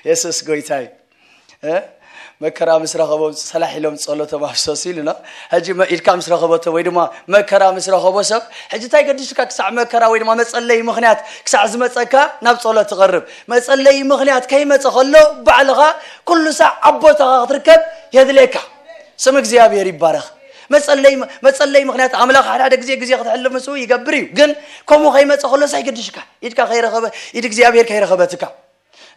የሱስ ጎይታ እዩ። እ? መከራ ምስ ረኸቦም ሰላሕ ኢሎም ጸሎቶም ኣፍሰሱ ኢሉና። ሕጂ መ-፣ ኢድካ ምስ ረኸበቶ ወይ ድማ መከራ ምስ ረኸቦ ሰብ፣ ሕጂ እንታይ ገዲሽካ ክሳዕ መከራ ወይ ድማ መጸለዪ ምኽንያት ክሳዕ ዝመጸካ ናብ ጸሎት ትቐርብ? መጸለዪ ምኽንያት ከይመጸ ከሎ ባዕልኻ ኩሉ ሳዕ ኣብ ቦታኻ ክትርከብ የድልየካ። ስም እግዚኣብሔር ይባረኽ። መጸለይ፣ መጸለይ ምኽንያት ኣምላኽ ሓደ ሓደ ግዜ፣ ግዜ ክትሕልፍ ምስኡ ይገብር እዩ። ግን ከምኡ ከይመጸ ከሎስ ኣይገድሽካ። ኢድካ ከይረኸበ፣ ኢድ እግዚኣብሔር ከይረኸበትካ፣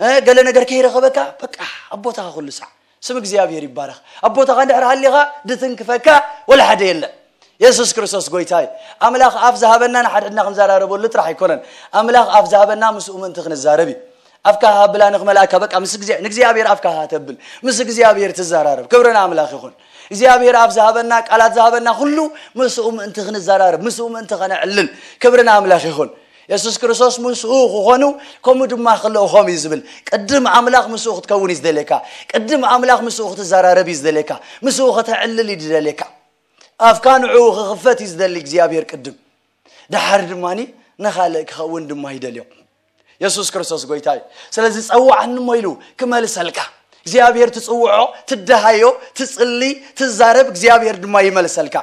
እ፣ ገለ ነገር ከይረኸበካ፣ በቃ ኣብ ቦታኻ ኩሉ ሳዕ። ስም እግዚኣብሔር ይባረኽ። ኣብ ቦታኻ እንድሕር ሃሊኻ ድትንክፈካ ወላ ሓደ የለን። የሱስ ክርስቶስ ጎይታ እዩ። ኣምላኽ ኣፍ ዝሃበና ንሓድሕድና ክንዘራረበሉ ጥራሕ ኣይኮነን። ኣምላኽ ኣፍ ዝሃበና ምስኡ ምእንቲ ክንዛረብ እዩ። ኣፍካ ሃብላ ንክመልኣካ በቃ ምስ እግዚኣብሔር ኣፍካ ሃተብል ምስ እግዚኣብሔር ትዘራረብ። ክብርን ኣምላኽ ይኹን። እግዚኣብሔር ኣፍ ዝሃበና ቃላት ዝሃበና ኩሉ ምስኡ ምእንቲ ክንዘራረብ ምስኡ ምእንቲ ከነዕልል። ክብርን ኣምላኽ ይኹን። የሱስ ክርስቶስ ምስኡ ክኾኑ ከምኡ ድማ ክልእኾም እዩ ዝብል። ቅድም ኣምላኽ ምስኡ ክትከውን እዩ ዝደልየካ። ቅድም ኣምላኽ ምስኡ ክትዘራረብ እዩ ዝደልየካ። ምስኡ ከተዕልል እዩ ዝደልየካ። ኣፍካ ንዕኡ ክኽፈት እዩ ዝደሊ እግዚኣብሔር ቅድም። ደሓር ድማ ንኻልእ ክኸውን ድማ ይደልዮ። የሱስ ክርስቶስ ጎይታ እዩ። ስለዚ ጸዋዕኒ እሞ ኢሉ ክመልሰልካ። እግዚኣብሔር ትጽውዖ፣ ትደሃዮ፣ ትጽሊ፣ ትዛረብ፣ እግዚኣብሔር ድማ ይመልሰልካ።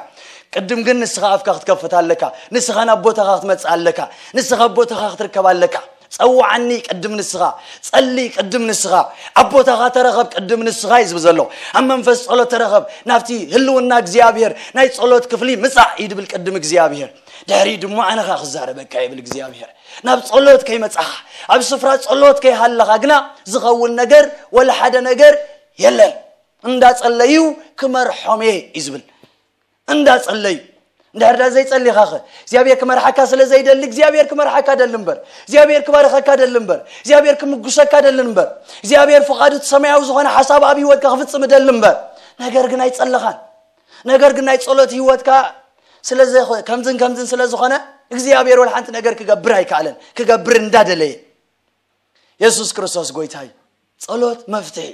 ቅድም ግን ንስኻ ኣፍካ ክትከፍት ኣለካ። ንስኻ ናብ ቦታኻ ክትመጽእ ኣለካ። ንስኻ ኣብ ቦታኻ ክትርከብ ኣለካ። ጸዋዓኒ ቅድም ንስኻ፣ ጸሊ ቅድም ንስኻ፣ ኣብ ቦታኻ ተረኸብ ቅድም ንስኻ እዩ ዝብል ዘሎ። ኣብ መንፈስ ጸሎት ተረኸብ፣ ናብቲ ህልውና እግዚኣብሔር ናይ ጸሎት ክፍሊ ምጻእ እዩ ድብል ቅድም እግዚኣብሔር። ድሕሪ ድማ ኣነኻ ክዛረበካ ይብል እግዚኣብሔር። ናብ ጸሎት ከይመጻኻ፣ ኣብ ስፍራ ጸሎት ከይሃለኻ ግና ዝኸውን ነገር ወላ ሓደ ነገር የለን። እንዳጸለዩ ክመርሖም እየ እዩ ዝብል። እንዳጸለዩ። እንድሕር ዳ ዘይጸሊኻኸ እግዚኣብሔር ክመርሓካ ስለ ዘይደሊ እግዚኣብሔር ክመርሓካ ደሊ እምበር፣ እግዚኣብሔር ክባርኸካ ደሊ እምበር፣ እግዚኣብሔር ክምጉሰካ ደሊ እምበር፣ እግዚኣብሔር ፍቓዱ እቲ ሰማያዊ ዝኾነ ሓሳብ ኣብ ህይወትካ ክፍጽም ደሊ እምበር። ነገር ግን ኣይጸለኻን። ነገር ግን ናይ ጸሎት ህይወትካ ስለ ዘ- ከምዝን ከምዝን ስለ ዝኾነ እግዚኣብሔር ወላ ሓንቲ ነገር ክገብር ኣይከኣለን። ክገብር እንዳደለየ። የሱስ ክርስቶስ ጎይታ እዩ። ጸሎት መፍትሒ።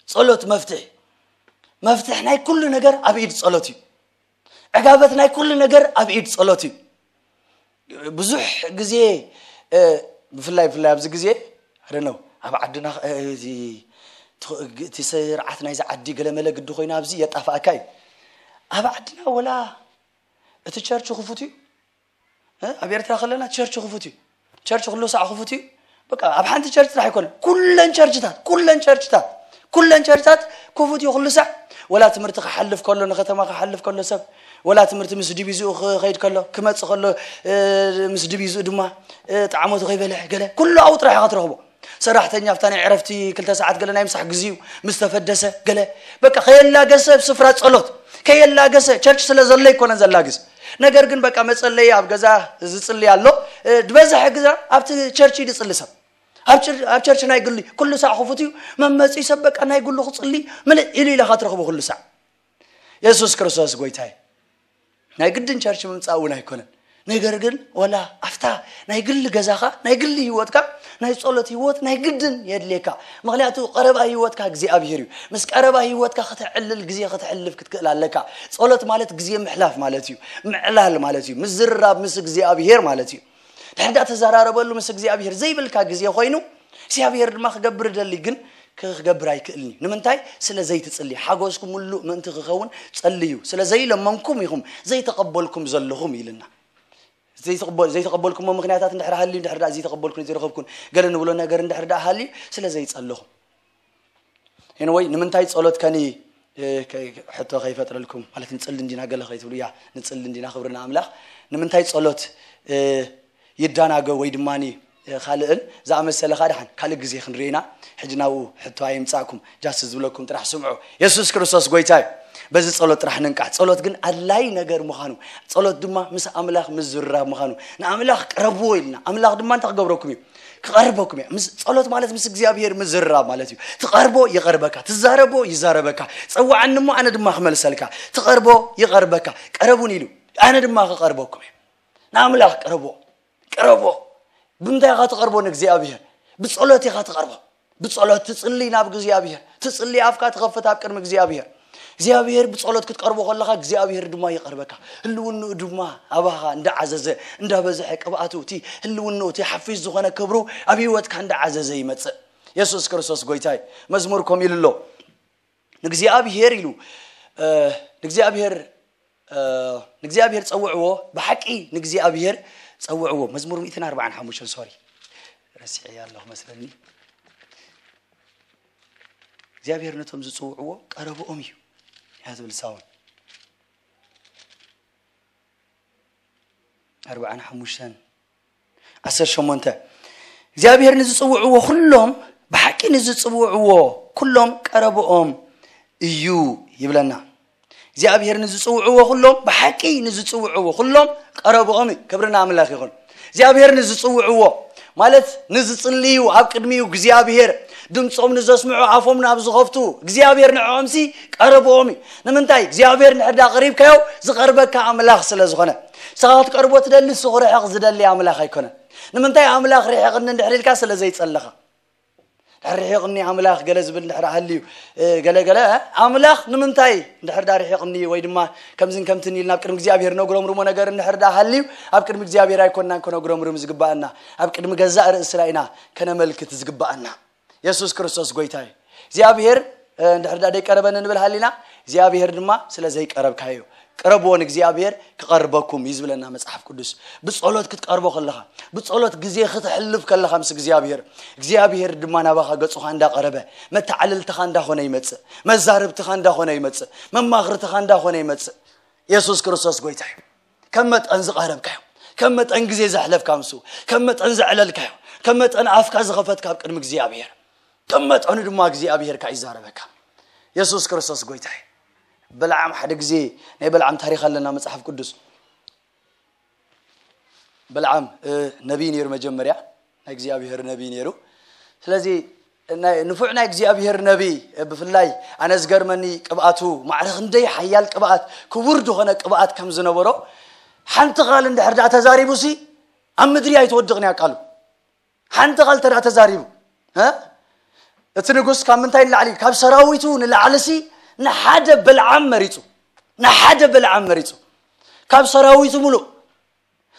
ጸሎት መፍትሒ። መፍትሒ ናይ ኩሉ ነገር ኣብ ኢድ ጸሎት እዩ። ዕጋበት ናይ ኩሉ ነገር ኣብ ኢድ ጸሎት እዩ። ብዙሕ ግዜ ብፍላይ ብፍላይ ኣብዚ ግዜ ኣደነው ኣብ ዓድና እቲ ስርዓት ናይዚ ዓዲ ገለመለ ግዲ ኮይኑ ኣብዚ የጣፍኣካ እዩ። ኣብ ዓድና ወላ እቲ ቸርች ክፉት እዩ። ኣብ ኤርትራ ከለና ቸርች ክፉት እዩ። ቸርች ኩሉ ሳዕ ክፉት እዩ። በቃ ኣብ ሓንቲ ቸርች ጥራሕ ኣይኮነ ኩለን ቸርችታት ኩለን ቸርችታት ኩለን ቸርችታት ክፉት እዩ ኩሉ ሳዕ። ወላ ትምህርቲ ክሓልፍ ከሎ ንከተማ ክሓልፍ ከሎ ሰብ ወላ ትምህርቲ ምስ ዲቪዝኡ ክኸይድ ከሎ ክመጽእ ከሎ ምስ ዲቪዝኡ ድማ ጣዕሞቱ ከይበልዕ ገለ ኩሉ ኣብኡ ጥራሕ ኢኻ ትረኽቦ። ሰራሕተኛ ኣብታ ናይ ዕረፍቲ ክልተ ሰዓት ገለ ናይ ምሳሕ ግዜኡ ምስ ተፈደሰ ገለ በቃ ከየላገሰ ኣብ ስፍራ ጸሎት ከየላገሰ ቸርች ስለ ዘሎ ኣይኮነን ዘላግስ። ነገር ግን በቃ መጸለይ ኣብ ገዛ ዝጽሊ ኣሎ። ዝበዝሐ ግዜ ኣብቲ ቸርች ዝጽሊ ሰብ ኣብ ቸርች ናይ ግሊ ኩሉ ሳዕ ክፉት እዩ። መመጺ ሰብ በቃ ናይ ግሉ ክጽሊ ምልእ ኢሉ ኢለኻ ትረኽቦ ኩሉ ሳዕ። የሱስ ክርስቶስ ጎይታይ ናይ ግድን ቸርች ምምጻእ እውን ኣይኮነን። ነገር ግን ወላ ኣብታ ናይ ግሊ ገዛኻ ናይ ግሊ ህይወትካ ናይ ጸሎት ህይወት ናይ ግድን የድልየካ። ምክንያቱ ቀረባ ህይወትካ እግዚኣብሔር እዩ። ምስ ቀረባ ህይወትካ ከተዕልል ግዜ ከተሕልፍ ክትክእል ኣለካ። ጸሎት ማለት ግዜ ምሕላፍ ማለት እዩ። ምዕላል ማለት እዩ። ምዝርራብ ምስ እግዚኣብሔር ማለት እዩ። ድሕር ዳ ተዘራረበሉ ምስ እግዚኣብሔር ዘይብልካ ግዜ ኮይኑ እግዚኣብሔር ድማ ክገብር ደሊ ግን ክገብር ኣይክእልን እዩ። ንምንታይ? ስለ ዘይትጽሊ ሓጎስኩም ምሉእ ምእንቲ ክኸውን ጸልዩ። ስለ ዘይለመንኩም ኢኹም ዘይተቐበልኩም ዘለኹም ኢልና። ዘይተቐበልኩሞ ምክንያታት እንድሕር ሃልዩ እንድሕር ዳ ዘይተቐበልኩን ዘይረኸብኩን ገለ ንብሎ ነገር እንድሕር ዳ ሃልዩ ስለ ዘይጸለኹም። ኤንወይ ንምንታይ ጸሎት ከኒ ሕቶ ከይፈጥረልኩም ማለት ንጽሊ እንዲና ገለ ከይትብሉ እያ። ንጽሊ እንዲና ክብርና ኣምላኽ ንምንታይ ጸሎት ይዳናገ ወይ ድማ ካልእን ዝኣመሰለ ካ ደሓን ካልእ ግዜ ክንርኢና። ሕጂ ናብኡ ሕቶ ኣይምጻእኩም ጃስ ዝብለኩም ጥራሕ ስምዑ። የሱስ ክርስቶስ ጎይታ እዩ። በዚ ጸሎት ጥራሕ ንንቃሕ። ጸሎት ግን ኣድላይ ነገር ምዃኑ ጸሎት ድማ ምስ ኣምላኽ ምዝርራብ ምዃኑ ንኣምላኽ ቅረብዎ ኢልና ኣምላኽ ድማ እንታይ ክገብረኩም እዩ? ክቐርበኩም እዩ። ጸሎት ማለት ምስ እግዚኣብሔር ምዝርራብ ማለት እዩ። ትቐርቦ ይቐርበካ፣ ትዛረቦ ይዛረበካ። ጸዋዓኒ እሞ ኣነ ድማ ክመልሰልካ። ትቐርቦ ይቐርበካ። ቀረቡን ኢሉ ኣነ ድማ ክቐርበኩም እየ። ንኣምላኽ ቅረቦ ቅረቦ። ብምንታይ ኢኻ ትቐርቦ ንእግዚኣብሔር? ብጸሎት ኢኻ ትቐርቦ። ብጸሎት ትጽሊ ናብ እግዚኣብሔር ትጽሊ ኣፍካ ትኸፍት ኣብ ቅድሚ እግዚኣብሔር። እግዚኣብሔር ብጸሎት ክትቀርቦ ከለኻ እግዚኣብሔር ድማ ይቐርበካ። ህልውንኡ ድማ ኣባኻ እንዳዓዘዘ እንዳበዝሐ ቅብኣቱ እቲ ህልውንኡ እቲ ሓፊዝ ዝኾነ ክብሩ ኣብ ህይወትካ እንዳዓዘዘ ይመጽእ። የሱስ ክርስቶስ ጎይታይ መዝሙር ኮም ኢሉ ኣሎ። ንእግዚኣብሔር ኢሉ ንእግዚኣብሔር ንእግዚኣብሔር ጸውዕዎ። ብሓቂ ንእግዚኣብሔር ጸውዕዎ። መዝሙር ሚእትን ኣርባዓን ሓሙሽተን ሶሪ ረሲዐ ኣለኹ መስለኒ። እግዚኣብሔር ነቶም ዝጽውዕዎ ቀረብኦም እዩ እያ ዝብል ሳውን። ኣርባዓን ሓሙሽተን ዓሰርተ ሸሞንተ እግዚኣብሔር ንዝጽውዕዎ ኩሎም ብሓቂ ንዝጽውዕዎ ኩሎም ቀረብኦም እዩ ይብለና። እግዚኣብሔር ንዝጽውዕዎ ኩሎም ብሓቂ ንዝጽውዕዎ ኩሎም ቀረብኦም እዩ። ክብርና ኣምላኽ ይኹን። እግዚኣብሔር ንዝጽውዕዎ ማለት ንዝጽልዩ ኣብ ቅድሚኡ እግዚኣብሔር፣ ድምፆም ንዘስምዑ ኣፎም ናብ ዝኸፍቱ እግዚኣብሔር ንዕኦምሲ ቀረብኦም እዩ። ንምንታይ እግዚኣብሔር ንሕዳ ቀሪብካዮ ዝቐርበካ ኣምላኽ ስለ ዝኾነ። ንስኻ ክትቀርቦ ትደሊ፣ ንሱ ክርሕቕ ዝደሊ ኣምላኽ ኣይኮነን። ንምንታይ ኣምላኽ ርሕቕኒ እንድሕር ኢልካ ስለ ዘይጸለኻ። ድሕር ርሒቕኒ ኣምላኽ ገለ ዝብል እንድሕር ሃልዩ፣ ገለገለ ኣምላኽ ንምንታይ እንድሕር ዳ ርሒቕኒ ወይ ድማ ከምዝን ከምትን ኢልና ኣብ ቅድሚ እግዚኣብሔር ነጉረምርሞ ነገር እንድሕር ዳ ሃልዩ፣ ኣብ ቅድሚ እግዚኣብሔር ኣይኮንናን ክነጉረምርም ዝግባኣና፣ ኣብ ቅድሚ ገዛእ ርእስና ኢና ከነመልክት ዝግባኣና። የሱስ ክርስቶስ ጎይታ እዩ። እግዚኣብሔር እንድሕር ዳ ደይቀረበኒ ንብል ሃሊና፣ እግዚኣብሔር ድማ ስለ ዘይቀረብካዮ። ቅረብዎ ንእግዚኣብሔር ክቐርበኩም እዩ ዝብለና መጽሓፍ ቅዱስ። ብጸሎት ክትቀርቦ ከለኻ፣ ብጸሎት ግዜ ክትሕልፍ ከለኻ ምስ እግዚኣብሔር፣ እግዚኣብሔር ድማ ናባኻ ገጹኻ እንዳቐረበ፣ መተዓልልትኻ እንዳኾነ ይመጽእ፣ መዛርብትኻ እንዳኾነ ይመጽእ፣ መማኽርትኻ እንዳኾነ ይመጽእ። የሱስ ክርስቶስ ጎይታ እዩ። ከም መጠን ዝቐረብካዮ፣ ከም መጠን ግዜ ዘሕለፍካ ምስኡ፣ ከም መጠን ዘዕለልካዮ፣ ከም መጠን ኣፍካ ዝኸፈትካ ኣብ ቅድሚ እግዚኣብሔር፣ ከም መጠኑ ድማ እግዚኣብሔር ከኣ ይዛረበካ። የሱስ ክርስቶስ ጎይታ እዩ። በለዓም ሓደ ግዜ፣ ናይ በለዓም ታሪኽ ኣለና መጽሓፍ ቅዱስ። በለዓም ነቢይ ነይሩ፣ መጀመርያ ናይ እግዚኣብሔር ነቢይ ነይሩ። ስለዚ ንፉዕ ናይ እግዚኣብሔር ነቢይ፣ ብፍላይ ኣነ ዝገርመኒ ቅብኣቱ፣ ማዕረ ክንደይ ሓያል ቅብኣት፣ ክቡር ዝኾነ ቅብኣት ከም ዝነበሮ፣ ሓንቲ ቃል እንድሕር ደኣ ተዛሪቡሲ ኣብ ምድሪ ኣይትወድቕን እያ ቃሉ። ሓንቲ ቃል ተዳ ተዛሪቡ፣ እ? እቲ ንጉስ ካብ ምንታይ ንላዕሊ፣ ካብ ሰራዊቱ ንላዕልሲ ንሓደ በልዓም መሪጹ። ንሓደ በልዓም መሪጹ። ካብ ሰራዊቱ ሙሉእ፣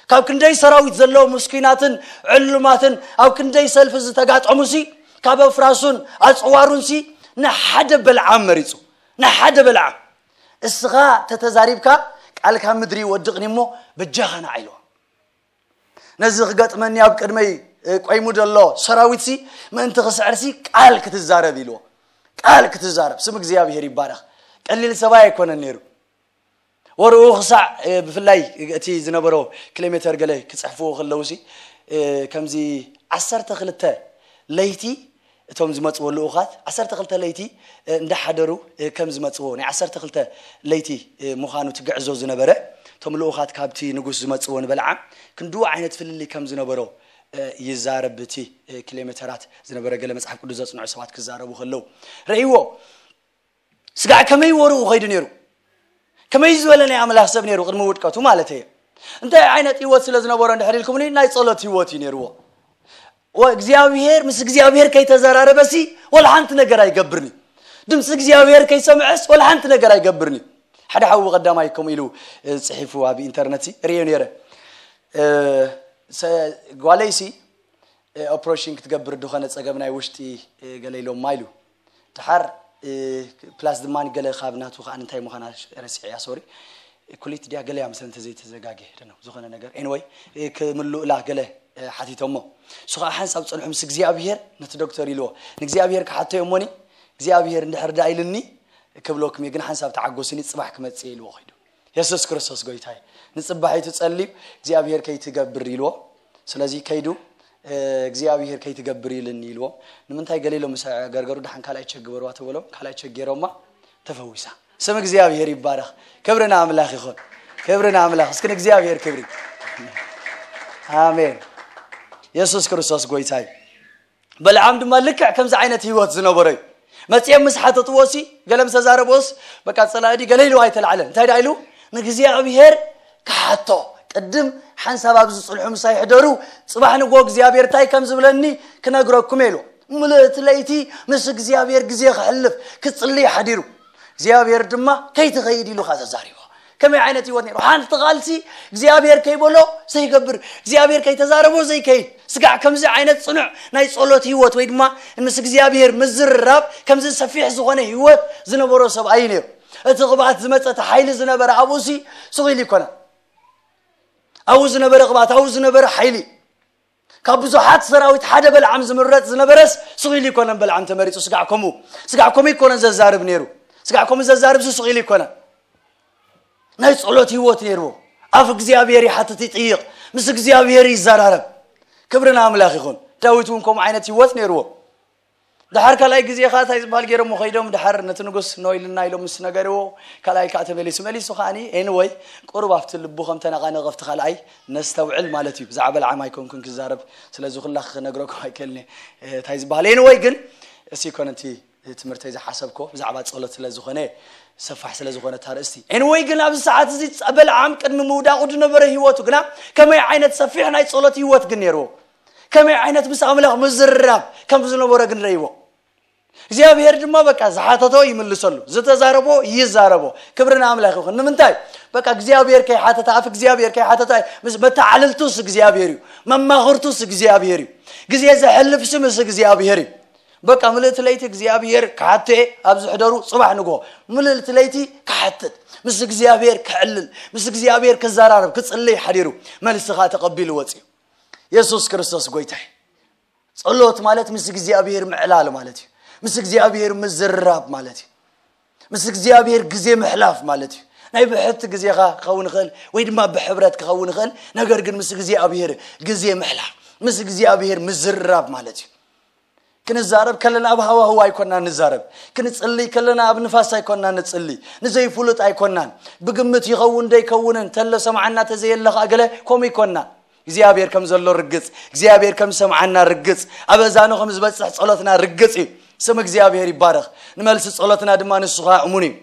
ካብ ክንደይ ሰራዊት ዘለዎም ምስኪናትን ዕሉማትን ኣብ ክንደይ ሰልፊ ዝተጋጠሙሲ፣ ካብ ኣፍራሱን ኣጽዋሩንሲ ንሓደ በልዓም መሪጹ። ንሓደ በልዓም። እስኻ ተተዛሪብካ ቃልካ ምድሪ ይወድቕኒ እሞ በጃኻ ንዓ ኢልዎ። ነዚ ክገጥመኒ ኣብ ቅድመይ ቆይሙ ዘሎ ሰራዊትሲ ምእንቲ ክስዕርሲ ቃል ክትዛረብ ኢልዎ። ቃል ክትዛረብ፣ ስም እግዚኣብሔር ይባረኽ። ቀሊል ሰብኣይ ኣይኮነን ነይሩ። ወርኡ ክሳዕ ብፍላይ እቲ ዝነበሮ ኪሎ ሜተር ገለ ክጽሕፍዎ ከለውሲ ከምዚ ዓሰርተ ክልተ ለይቲ እቶም ዝመጽዎ ልኡኻት ዓሰርተ ክልተ ለይቲ እንዳሓደሩ ከም ዝመጽዎ፣ ናይ ዓሰርተ ክልተ ለይቲ ምዃኑ ትግዕዞ ዝነበረ፣ እቶም ልኡኻት ካብቲ ንጉስ ዝመጽዎ ንበልዓም ክንድኡ ዓይነት ፍልልይ ከም ዝነበሮ ይዛረብ። እቲ ኪሎ ሜተራት ዝነበረ ገለ መጽሓፍ ቅዱስ ዘጽንዑ ሰባት ክዛረቡ ከለዉ ርእይዎ። ስጋዕ ከመይ ወርኡ ኸይዱ ነይሩ? ከመይ ዝበለ ናይ ኣምላኽ ሰብ ነይሩ? ቅድሚ ውድቀቱ ማለት እየ። እንታይ ዓይነት ህይወት ስለ ዝነበሮ እንድሕር ኢልኩምኒ፣ ናይ ጸሎት ህይወት እዩ ነይርዎ። እግዚኣብሔር፣ ምስ እግዚኣብሔር ከይተዘራረበሲ ወላ ሓንቲ ነገር ኣይገብርኒ። ድምፂ እግዚኣብሔር ከይሰምዐስ ወላ ሓንቲ ነገር ኣይገብርኒ። ሓደ ሓዊ ቀዳማይ ከምኡ ኢሉ ጽሒፉ ኣብ ኢንተርነት ርእዮ ነይረ። ጓለይሲ ኦፕሬሽን ክትገብር ዝኾነ ጸገም ናይ ውሽጢ ገለ ኢሎማ ኢሉ። ድሓር ፕላስ ድማ ገለ ካብ ናቱ ከዓ እንታይ ምዃና ረሲዐያ፣ ሶሪ፣ ኩሊት ድያ ገለ እያ መሰለኒ እንተዘይተዘጋግየ፣ ደነው ዝኾነ ነገር። ኤኒወይ፣ ክምልኡላ ገለ ሓቲቶሞ። እሱ ከዓ ሓንሳብ ጸንሑ ምስ እግዚኣብሔር ነቲ ዶክተር ኢልዎ። ንእግዚኣብሔር ክሓቶ እየ እሞኒ፣ እግዚኣብሔር እንድሕር ደኣ ኢልኒ ክብለኩም እየ፣ ግን ሓንሳብ ተዓጎስኒ፣ ጽባሕ ክመጽእ እየ ኢልዎ ኸይዱ። የሱስ ክርስቶስ ጎይታ እዩ። ንጽባሒቱ ጸልዩ እግዚኣብሔር ከይትገብር ኢልዎ። ስለዚ ከይዱ እግዚኣብሔር ከይትገብር ኢልኒ ኢልዎም። ንምንታይ ገለ ኢሎም ምስ ገርገሩ ደሓን ካልኣይ ቸክ ግበርዋ ተበሎም፣ ካልኣይ ቸክ ገይሮማ ተፈዊሳ። ስም እግዚኣብሔር ይባረኽ። ክብሪ ንኣምላኽ ይኹን። ክብሪ ንኣምላኽ። እስኪ ንእግዚኣብሔር ክብሪ። ኣሜን። የሱስ ክርስቶስ ጎይታ እዩ። በልዓም ድማ ልክዕ ከምዚ ዓይነት ህይወት ዝነበሮ እዩ። መጺኦም ምስ ሓተጥዎሲ፣ ገለ ምስ ተዛረብዎስ፣ በቃ ጸላኢ ድዩ ገለ ኢልዎ ኣይተላዕለን። እንታይ ደኣ ኢሉ? ንእግዚኣብሔር ክሓቶ። ቅድም ሓንሳብ ኣብዚ ጽንሑ ምሳይ ሕደሩ፣ ጽባሕ ንግሆ እግዚኣብሔር እንታይ ከም ዝብለኒ ክነግረኩም እየ ኢሉ። ምልእቲ ለይቲ ምስ እግዚኣብሔር ግዜ ክሕልፍ ክጽልይ ሓዲሩ። እግዚኣብሔር ድማ ከይትኸይድ ኢሉ ኸኣ ተዛሪቦ። ከመይ ዓይነት ህይወት ነይሩ? ሓንቲ ቃልሲ እግዚኣብሔር ከይበሎ ዘይገብር፣ እግዚኣብሔር ከይተዛረቦ ዘይከይድ። ስጋዕ ከምዚ ዓይነት ጽኑዕ ናይ ጸሎት ህይወት ወይ ድማ ምስ እግዚኣብሔር ምዝርራብ ከምዚ ሰፊሕ ዝኾነ ህይወት ዝነበሮ ሰብኣይ ነይሩ። እቲ ቅብኣት ዝመጸ፣ እቲ ሓይሊ ዝነበረ ኣብኡሲ ስቕ ኢሉ ይኮነን። ኣብኡ ዝነበረ ቅብኣት፣ ኣብኡ ዝነበረ ሓይሊ፣ ካብ ብዙሓት ሰራዊት ሓደ በልዓም ዝምረጽ ዝነበረስ ስቕ ኢሉ ይኮነን በልዓም ተመሪጹ። ስጋዕ ከምኡ፣ ስጋዕ ከምኡ ይኮነን ዘዛርብ ነይሩ። ስጋዕ ከምኡ ዘዛርብሲ ስቕ ኢሉ ይኮነን። ናይ ጸሎት ህይወት ነይርዎ። ኣፍ እግዚኣብሔር ይሓትት ይጥይቕ፣ ምስ እግዚኣብሔር ይዘራረብ። ክብሪ ንኣምላኽ ይኹን። ዳዊት እውን ከምኡ ዓይነት ህይወት ነይርዎ። ድሓር ካልኣይ ግዜ ኸዓ እንታይ ዝበሃል ገይሮሞ ከይዶም፣ ድሓር ነቲ ንጉስ ኖ ኢልና ኢሎም ምስ ነገርዎ፣ ካልኣይ ከዓ ተመሊሱ መሊሱ ከዓኒ፣ ኤንወይ ቁሩብ ኣብቲ ልቡ ከም ተነቓነቐ ኣብቲ ካልኣይ ነስተውዕል ማለት እዩ። ብዛዕባ ልዓም ኣይኮንኩን ክዛረብ፣ ስለዚ ኩላ ክነግረኩም ኣይክእልን እየ። እንታይ ዝበሃል፣ ኤንወይ ግን እሲ ኮነ እቲ ትምህርተይ ዝሓሰብኮ ብዛዕባ ጸሎት ስለ ዝኾነ፣ ሰፋሕ ስለ ዝኾነ እታ ርእስቲ። ኤንወይ ግን ኣብዚ ሰዓት እዚ በልዓም ቅድሚ ምውዳቑ ዝነበረ ህይወቱ ግና ከመይ ዓይነት ሰፊሕ ናይ ጸሎት ህይወት ግን ነይርዎ፣ ከመይ ዓይነት ምስ ኣምላኽ ምዝርራብ ከም ዝነበረ ግን ረይዎ። እግዚኣብሔር ድማ በቃ ዝሓተቶ ይምልሰሉ፣ ዝተዛረቦ ይዛረቦ። ክብሪ ንኣምላኽ ይኹን። ንምንታይ? በቃ እግዚኣብሔር ከይሓተተ፣ ኣፍ እግዚኣብሔር ከይሓተተ፣ ምስ መተዓልልቱስ እግዚኣብሔር እዩ፣ መማኽርቱስ እግዚኣብሔር እዩ፣ ግዜ ዘሕልፍስ ምስ እግዚኣብሔር እዩ። በቃ ምልእቲ ለይቲ እግዚኣብሔር ክሓቶ እየ፣ ኣብዚ ሕደሩ፣ ጽባሕ ንግሆ ምልእቲ ለይቲ ክሓትት፣ ምስ እግዚኣብሔር ክዕልል፣ ምስ እግዚኣብሔር ክዘራረብ፣ ክጽልይ ሓዲሩ፣ መልሲ ኸዓ ተቐቢሉ ወፅዩ። የሱስ ክርስቶስ ጎይታ እዩ። ጸሎት ማለት ምስ እግዚኣብሔር ምዕላል ማለት እዩ። ምስ እግዚኣብሔር ምዝርራብ ማለት እዩ። ምስ እግዚኣብሔር ግዜ ምሕላፍ ማለት እዩ። ናይ ብሕቲ ግዜኻ ክኸውን ይኽእል ወይ ድማ ብሕብረት ክኸውን ይኽእል፣ ነገር ግን ምስ እግዚኣብሔር ግዜ ምሕላፍ፣ ምስ እግዚኣብሔር ምዝርራብ ማለት እዩ። ክንዛረብ ከለና ኣብ ሃዋህው ኣይኮና ንዛረብ። ክንጽልይ ከለና ኣብ ንፋስ ኣይኮና ንጽልይ። ንዘይፍሉጥ ኣይኮናን። ብግምት ይኸውን ደይከውንን፣ ተሎ ሰምዓና ተዘየለ ኸኣ ገለ ከምኡ ኣይኮናን። እግዚኣብሔር ከም ዘሎ ርግጽ፣ እግዚኣብሔር ከም ዝሰምዓና ርግጽ፣ ኣብ ኣዛኑ ከም ዝበጽሕ ጸሎትና ርግጽ እዩ። ስም እግዚኣብሔር ይባረኽ። ንመልሲ ጸሎትና ድማ ንሱ ኸኣ እሙን እዩ።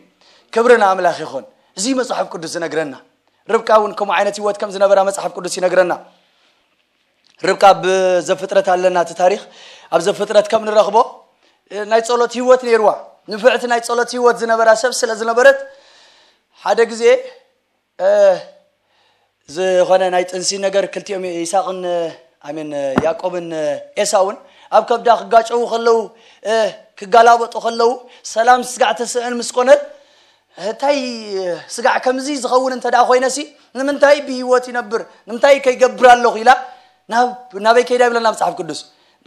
ክብሪ ንኣምላኽ ይኹን። እዚ መጽሓፍ ቅዱስ ዝነግረና። ርብቃ እውን ከምኡ ዓይነት ህይወት ከም ዝነበራ መጽሓፍ ቅዱስ ይነግረና። ርብቃ ኣብ ዘፍጥረት ኣለና እቲ ታሪኽ። ኣብ ዘፍጥረት ከም ንረኽቦ፣ እ፣ ናይ ጸሎት ህይወት ነይርዋ። ንፍዕቲ ናይ ጸሎት ህይወት ዝነበራ ሰብ ስለ ዝነበረት፣ ሓደ ግዜ፣ እ፣ ዝኾነ ናይ ጥንሲ ነገር ክልቲኦም ይስሐቅን፣ ኣሜን፣ ያዕቆብን ኤሳውን ኣብ ከብዳ ክጋጨዉ ከለዉ፣ እ፣ ክጋላበጡ ከለዉ፣ ሰላም ስጋዕ ተስእን ምስ ኮነት፣ እንታይ ስጋዕ ከምዚ ዝኸውን እንተ ደኣ ኮይነሲ፣ ንምንታይ ብህይወት ይነብር? ንምንታይ ከይገብር ኣለኹ? ኢላ ናብ፣ ናበይ ከይዳ ይብለና መጽሓፍ ቅዱስ?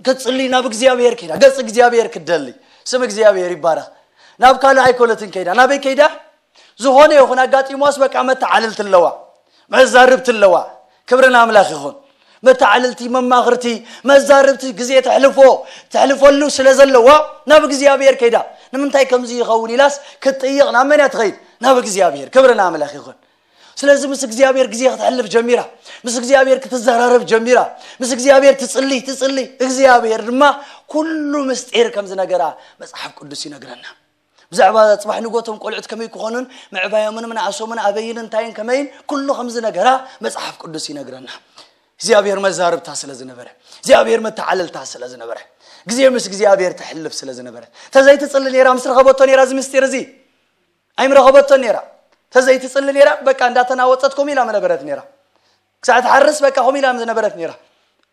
ክትጽሊ ናብ እግዚኣብሔር ከይዳ፣ ገጽ እግዚኣብሔር ክትደሊ። ስም እግዚኣብሔር ይባረኽ። ናብ ካልእ ኣይኮነትን ከይዳ። ናበይ ከይዳ? ዝኾነ ይኹን ኣጋጢሞስ በቃ መተዓልልቲ ኣለዋ፣ መዛርብቲ ኣለዋ። ክብሪ ንኣምላኽ ይኹን። መተዓልልቲ፣ መማኽርቲ፣ መዛርብቲ ግዜ ተሕልፎ፣ ተሕልፈሉ ስለ ዘለዋ ናብ እግዚኣብሔር ከይዳ። ንምንታይ ከምዚ ይኸውን ኢላስ ክትጥይቕ ናብ መን እያ ትኸይድ? ናብ እግዚኣብሔር። ክብሪ ንኣምላኽ ይኹን። ስለዚ ምስ እግዚኣብሔር ግዜ ክተሕልፍ ጀሚራ፣ ምስ እግዚኣብሔር ክትዘራረብ ጀሚራ፣ ምስ እግዚኣብሔር ትጽሊ፣ ትጽሊ። እግዚኣብሔር ድማ ኩሉ ምስጢር ከም ዝነገራ መጽሓፍ ቅዱስ ይነግረና። ብዛዕባ ጽባሕ ንጎቶም ቆልዑት ከመይ ክኾኑን ምዕባዮምን ምንኣሶምን ኣበይን እንታይን ከመይን ኩሉ ከም ዝነገራ መጽሓፍ ቅዱስ ይነግረና። እግዚኣብሔር መዛርብታ ስለ ዝነበረ፣ እግዚኣብሔር መተዓለልታ ስለ ዝነበረ፣ ግዜ ምስ እግዚኣብሔር ተሕልፍ ስለ ዝነበረ፣ ተዘይትጽሊ ነይራ ምስ ረኸበቶ ነይራ እዚ ምስጢር እዚ ኣይምረኸበቶን ነይራ። ተዘይትጽሊ ነይራ በቃ እንዳተናወጸት ከምኡ ኢላ ምነበረት ነይራ። ክሳዕ ትሓርስ በቃ ከምኡ ኢላ ዝነበረት ነይራ።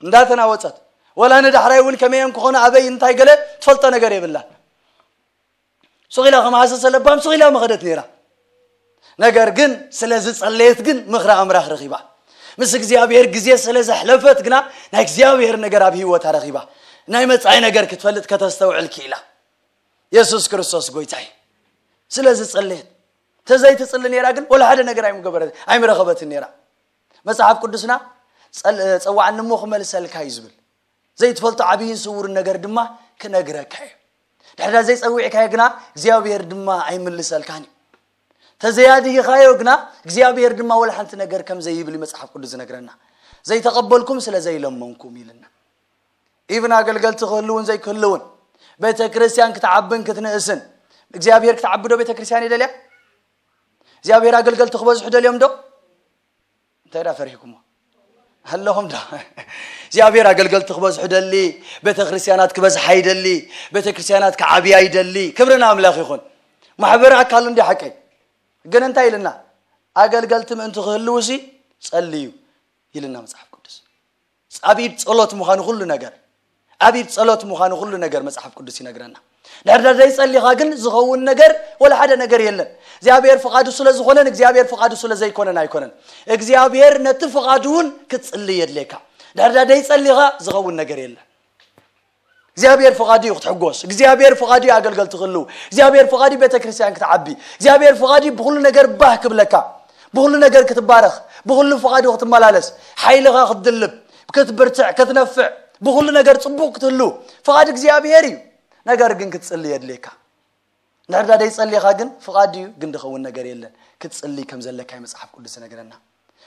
እንዳተናወጸት ወላ ንዳሕራይ እውን ከመይ እዮም ክኾኑ ኣበይ እንታይ ገለ ትፈልጦ ነገር የብላን። ሱቕ ኢላ ከም ሃሰሰ ለባም ሱቕ ኢላ ምኸደት ነይራ። ነገር ግን ስለ ዝጸለየት ግን ምኽሪ ኣምላኽ ረኺባ። ምስ እግዚኣብሔር ግዜ ስለ ዘሕለፈት ግና ናይ እግዚኣብሔር ነገር ኣብ ህይወታ ረኺባ። ናይ መጻኢ ነገር ክትፈልጥ ከተስተውዕል ክኢላ። የሱስ ክርስቶስ ጎይታ እዩ። ስለ ዝጸለየት። ተዘይትጽሊ ነይራ ግን ወላ ሓደ ነገር ኣይምገበረት፣ ኣይምረኸበትን ነይራ። መጽሓፍ ቅዱስና ጸል-፣ "ጸዋዕኒ እሞ ክመልሰልካ" እዩ ዝብል። ዘይትፈልጦ ዓብይን ስውርን ነገር ድማ ክነግረካ እዩ። ድሕሪ ዘይጸዊዕካዮ ግና እግዚኣብሔር ድማ ኣይምልሰልካን እዩ። ተዘያድሂኻዮ ግና እግዚኣብሔር ድማ ወላ ሓንቲ ነገር ከም ዘይብል እዩ መጽሓፍ ቅዱስ ዝነግረና። "ዘይተቐበልኩም ስለ ዘይለመንኩም" ኢልና። ኢቭን ኣገልገልቲ ክህልውን ዘይክህልውን፣ ቤተ ክርስቲያን ክትዓብን ክትንእስን፣ እግዚኣብሔር ክትዓቢ ዶ ቤተ ክርስቲያን ይደልያ? እግዚኣብሔር ኣገልገልቲ ክበዝሑ ደልዮም ዶ? እንታይ ዳ ፈሪሕኩሞ? ኣለኹም ዶ? እግዚኣብሔር ኣገልገልቲ ክበዝሑ ደሊ፣ ቤተ ክርስቲያናት ክበዝሓ ይደሊ፣ ቤተ ክርስቲያናት ክዓብያ ይደሊ። ክብሪ ንኣምላኽ ይኹን። ማሕበር ኣካል እንዲ ሓቀይ። ግን እንታይ ኢልና? ኣገልገልቲ ምእንቲ ክህልውሲ ጸልዩ ኢልና መጽሓፍ ቅዱስ። ኣብ ኢድ ጸሎት ምዃኑ ኩሉ ነገር፣ ኣብ ኢድ ጸሎት ምዃኑ ኩሉ ነገር መጽሓፍ ቅዱስ ይነግረና። ድሕር ዳር ዘይጸሊኻ ግን ዝኸውን ነገር ወላ ሓደ ነገር የለን። እግዚኣብሔር ፍቓዱ ስለ ዝኾነን እግዚኣብሔር ፍቓዱ ስለ ዘይኮነን ኣይኮነን። እግዚኣብሔር ነቲ ፍቓዱ እውን ክትጽሊ የድልየካ። ድሕር ዳር ዘይጸሊኻ ዝኸውን ነገር የለን። እግዚኣብሔር ፍቓዱ እዩ ክትሕጎስ። እግዚኣብሔር ፍቓዱ እዩ ኣገልገልቲ ክህልው። እግዚኣብሔር ፍቓዱ እዩ ቤተ ክርስቲያን ክትዓቢ። እግዚኣብሔር ፍቓዱ እዩ ብኹሉ ነገር ባህ ክብለካ፣ ብኹሉ ነገር ክትባረኽ፣ ብኹሉ ፍቓዱ ክትመላለስ፣ ሓይልኻ ክትድልብ፣ ክትብርትዕ፣ ክትነፍዕ፣ ብኹሉ ነገር ጽቡቕ ክትህሉ ፍቓድ እግዚኣብሔር እዩ። ነገር ግን ክትጽሊ የድልየካ። እንድሕር ዳ ደይጸሊኻ ግን ፍቓድ እዩ፣ ግን ድኸውን ነገር የለን። ክትጽሊ ከም ዘለካ እዩ መጽሓፍ ቅዱስ ይነግረና።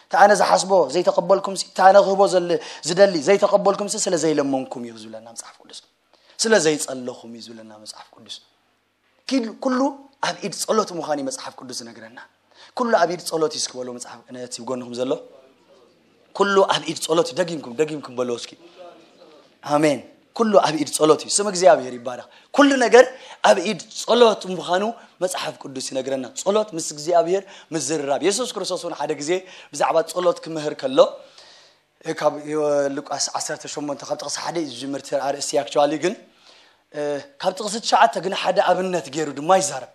"እቲ ኣነ ዝሓስቦ ዘይተቐበልኩምሲ፣ እቲ ኣነ ክህቦ ዘል-፣ ዝደሊ ዘይተቐበልኩምሲ፣ ስለ ዘይለመንኩም እዩ" ዝብለና መጽሓፍ ቅዱስ። ስለ ዘይጸለኹም እዩ ዝብለና መጽሓፍ ቅዱስ። ኪል-፣ ኩሉ ኣብ ኢድ ጸሎት ምዃን እዩ መጽሓፍ ቅዱስ ዝነግረና። ኩሉ ኣብ ኢድ ጸሎት እዩ እስኪ በሎ መጽሓፍ፣ ነቲ ጎንኹም ዘሎ። ኩሉ ኣብ ኢድ ጸሎት እዩ። ደጊምኩም፣ ደጊምኩም በሎ እስኪ። ኣሜን። ኩሉ ኣብ ኢድ ጸሎት እዩ። ስም እግዚኣብሔር ይባረኽ። ኩሉ ነገር ኣብ ኢድ ጸሎት ምዃኑ መጽሓፍ ቅዱስ ይነግረና። ጸሎት ምስ እግዚኣብሔር ምዝርራብ። የሱስ ክርስቶስ እውን ሓደ ግዜ ብዛዕባ ጸሎት ክምህር ከሎ፣ እ፣ ካብ ዮ-፣ ሉቃስ ዓሰርተ ሸሞንተ ካብ ጥቕሲ ሓደ እዩ ዝጅምር እቲ ኣርእስቲ፣ ኣክቹዋሊ ግን፣ እ፣ ካብ ጥቕሲ ትሽዓተ ግን ሓደ ኣብነት ገይሩ ድማ ይዛረብ።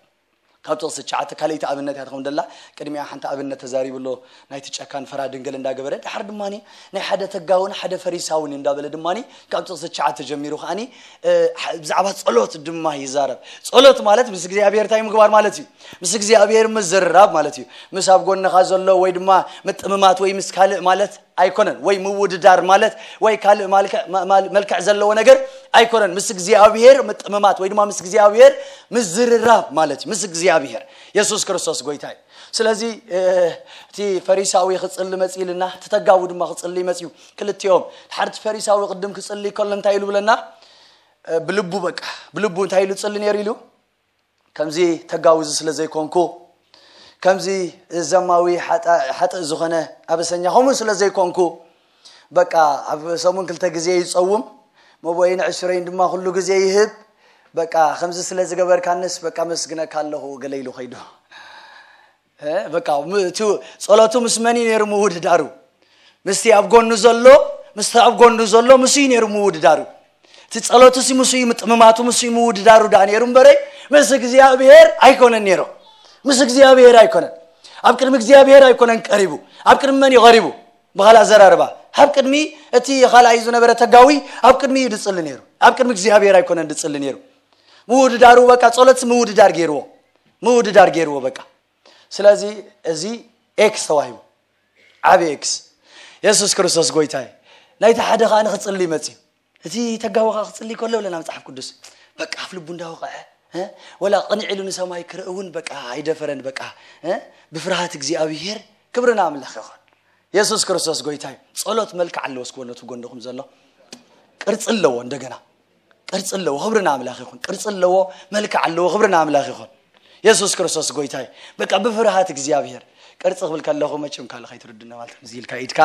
ካብ ጥቕሲ ትሽዓተ ካልኣይቲ ኣብነት እያ ትኸውን ደላ። ቅድሚኣ ሓንቲ ኣብነት ተዛሪቡ ኣሎ፣ ናይቲ ጨካን ፈራድን ገለ እንዳገበረ። ድሓር ድማኒ ናይ ሓደ ተጋውን ሓደ ፈሪሳውን እዩ እንዳበለ ድማኒ ካብ ጥቕሲ ትሽዓተ ጀሚሩ ከዓኒ፣ እ፣ ሐ-፣ ብዛዕባ ጸሎት ድማ ይዛረብ። ጸሎት ማለት ምስ እግዚኣብሔር እንታይ ምግባር ማለት እዩ? ምስ እግዚኣብሔር ምዝርራብ ማለት እዩ። ምስ ኣብ ጎንኻ ዘሎ ወይ ድማ ምጥምማት ወይ ምስ ካልእ ማለት ኣይኮነን፣ ወይ ምውድዳር ማለት ወይ ካልእ ማልክዕ-፣ ማ-፣ ማል-፣ መልክዕ ዘለዎ ነገር ኣይኮነን። ምስ እግዚኣብሔር ምጥምማት ወይ ድማ ምስ እግዚኣብሔር ምዝርራብ ማለት እዩ። ምስ እግዚኣብሔር፣ የሱስ ክርስቶስ ጎይታ እዩ። ስለዚ፣ እ፣ እቲ ፈሪሳዊ ክጽሊ መጽእ ኢልና፣ እቲ ተጋዊ ድማ ክጽሊ መጽኡ። ክልቲኦም፣ ድሓር እቲ ፈሪሳዊ ቅድም ክጽሊ ከሎ እንታይ ኢሉ ብለና? እ፣ ብልቡ በቃ፣ ብልቡ እንታይ ኢሉ ጽሊ ነይሩ ኢሉ? "ከምዚ ተጋዊ እዚ ስለ ዘይኮንኩ፣ ከምዚ ዘማዊ ሓጣ-፣ ሓጥእ ዝኾነ ኣበሰኛ ከምኡ ስለ ዘይኮንኩ፣ በቃ ኣብ ሰሙን ክልተ ግዜ ይጸውም፣ መቦይን ዕሽረይን ድማ ኩሉ ግዜ ይህብ፣ በቃ ከምዚ ስለ ዝገበርካንስ በቃ መስግነካ ኣለኹ" ገለ ኢሉ ከይዱ። እ፣ በቃ ም-፣ እቲ ጸሎቱ ምስ መን እዩ ነይሩ ምውድዳሩ? ምስቲ ኣብ ጎኑ ዘሎ፣ ምስቲ ኣብ ጎኑ ዘሎ ምስ እዩ ነይሩ ምውድዳሩ። እቲ ጸሎቱ ሲ ምስ እዩ፣ ምጥምማቱ ምስ እዩ ምውድዳሩ ደኣ ነይሩ እምበረይ፣ ምስ እግዚኣብሔር ኣይኮነን ነይሩ። ምስ እግዚኣብሔር ኣይኮነን። ኣብ ቅድሚ እግዚኣብሔር ኣይኮነን ቀሪቡ። ኣብ ቅድሚ መን እዩ ቀሪቡ? ብኻልእ ኣዘራርባ፣ ኣብ ቅድሚ እቲ ካልኣይ ዝነበረ ተጋዊ፣ ኣብ ቅድሚ እዩ ድጽሊ ነይሩ። ኣብ ቅድሚ እግዚኣብሔር ኣይኮነን ድጽሊ ነይሩ። ምውድዳሩ በቃ፣ ጸሎት ምውድዳር ገይርዎ። ምውድዳር ገይርዎ በቃ። ስለዚ እዚ ኤክስ ተዋሂቡ። ዓቢ ኤክስ። የሱስ ክርስቶስ ጎይታ እዩ። ናይቲ ሓደ ኸኣ ንኽጽሊ መጽዩ። እቲ ተጋዊ ኸኣ ክጽሊ ከሎ ብለና መጽሓፍ ቅዱስ፣ በቃ ኣፍ ልቡ እንዳወቕዐ፣ እ? ወላ ቅንዕ ኢሉ ንሰማይ ክርኢ እውን በቃ ኣይደፈረን። በቃ፣ እ? ብፍርሃት እግዚኣብሔር ክብሪ ንኣምላኽ ይኹን። የሱስ ክርስቶስ ጎይታ እዩ። ጸሎት መልክዕ ኣለዎ። እስኪ ነቲ ጎንኹም ዘሎ፣ ቅርጺ ኣለዎ። እንደገና ቅርጺ ኣለዎ። ክብሪ ንኣምላኽ ይኹን። ቅርጺ ኣለዎ፣ መልክዕ ኣለዎ። ክብሪ ንኣምላኽ ይኹን። የሱስ ክርስቶስ ጎይታ እዩ። በቃ ብፍርሃት እግዚኣብሔር። ቅርጺ ክብል ከለኹ መቸም ካልእ ከይትርድነ ማለት፣ ከምዚ ኢልካ ኢድካ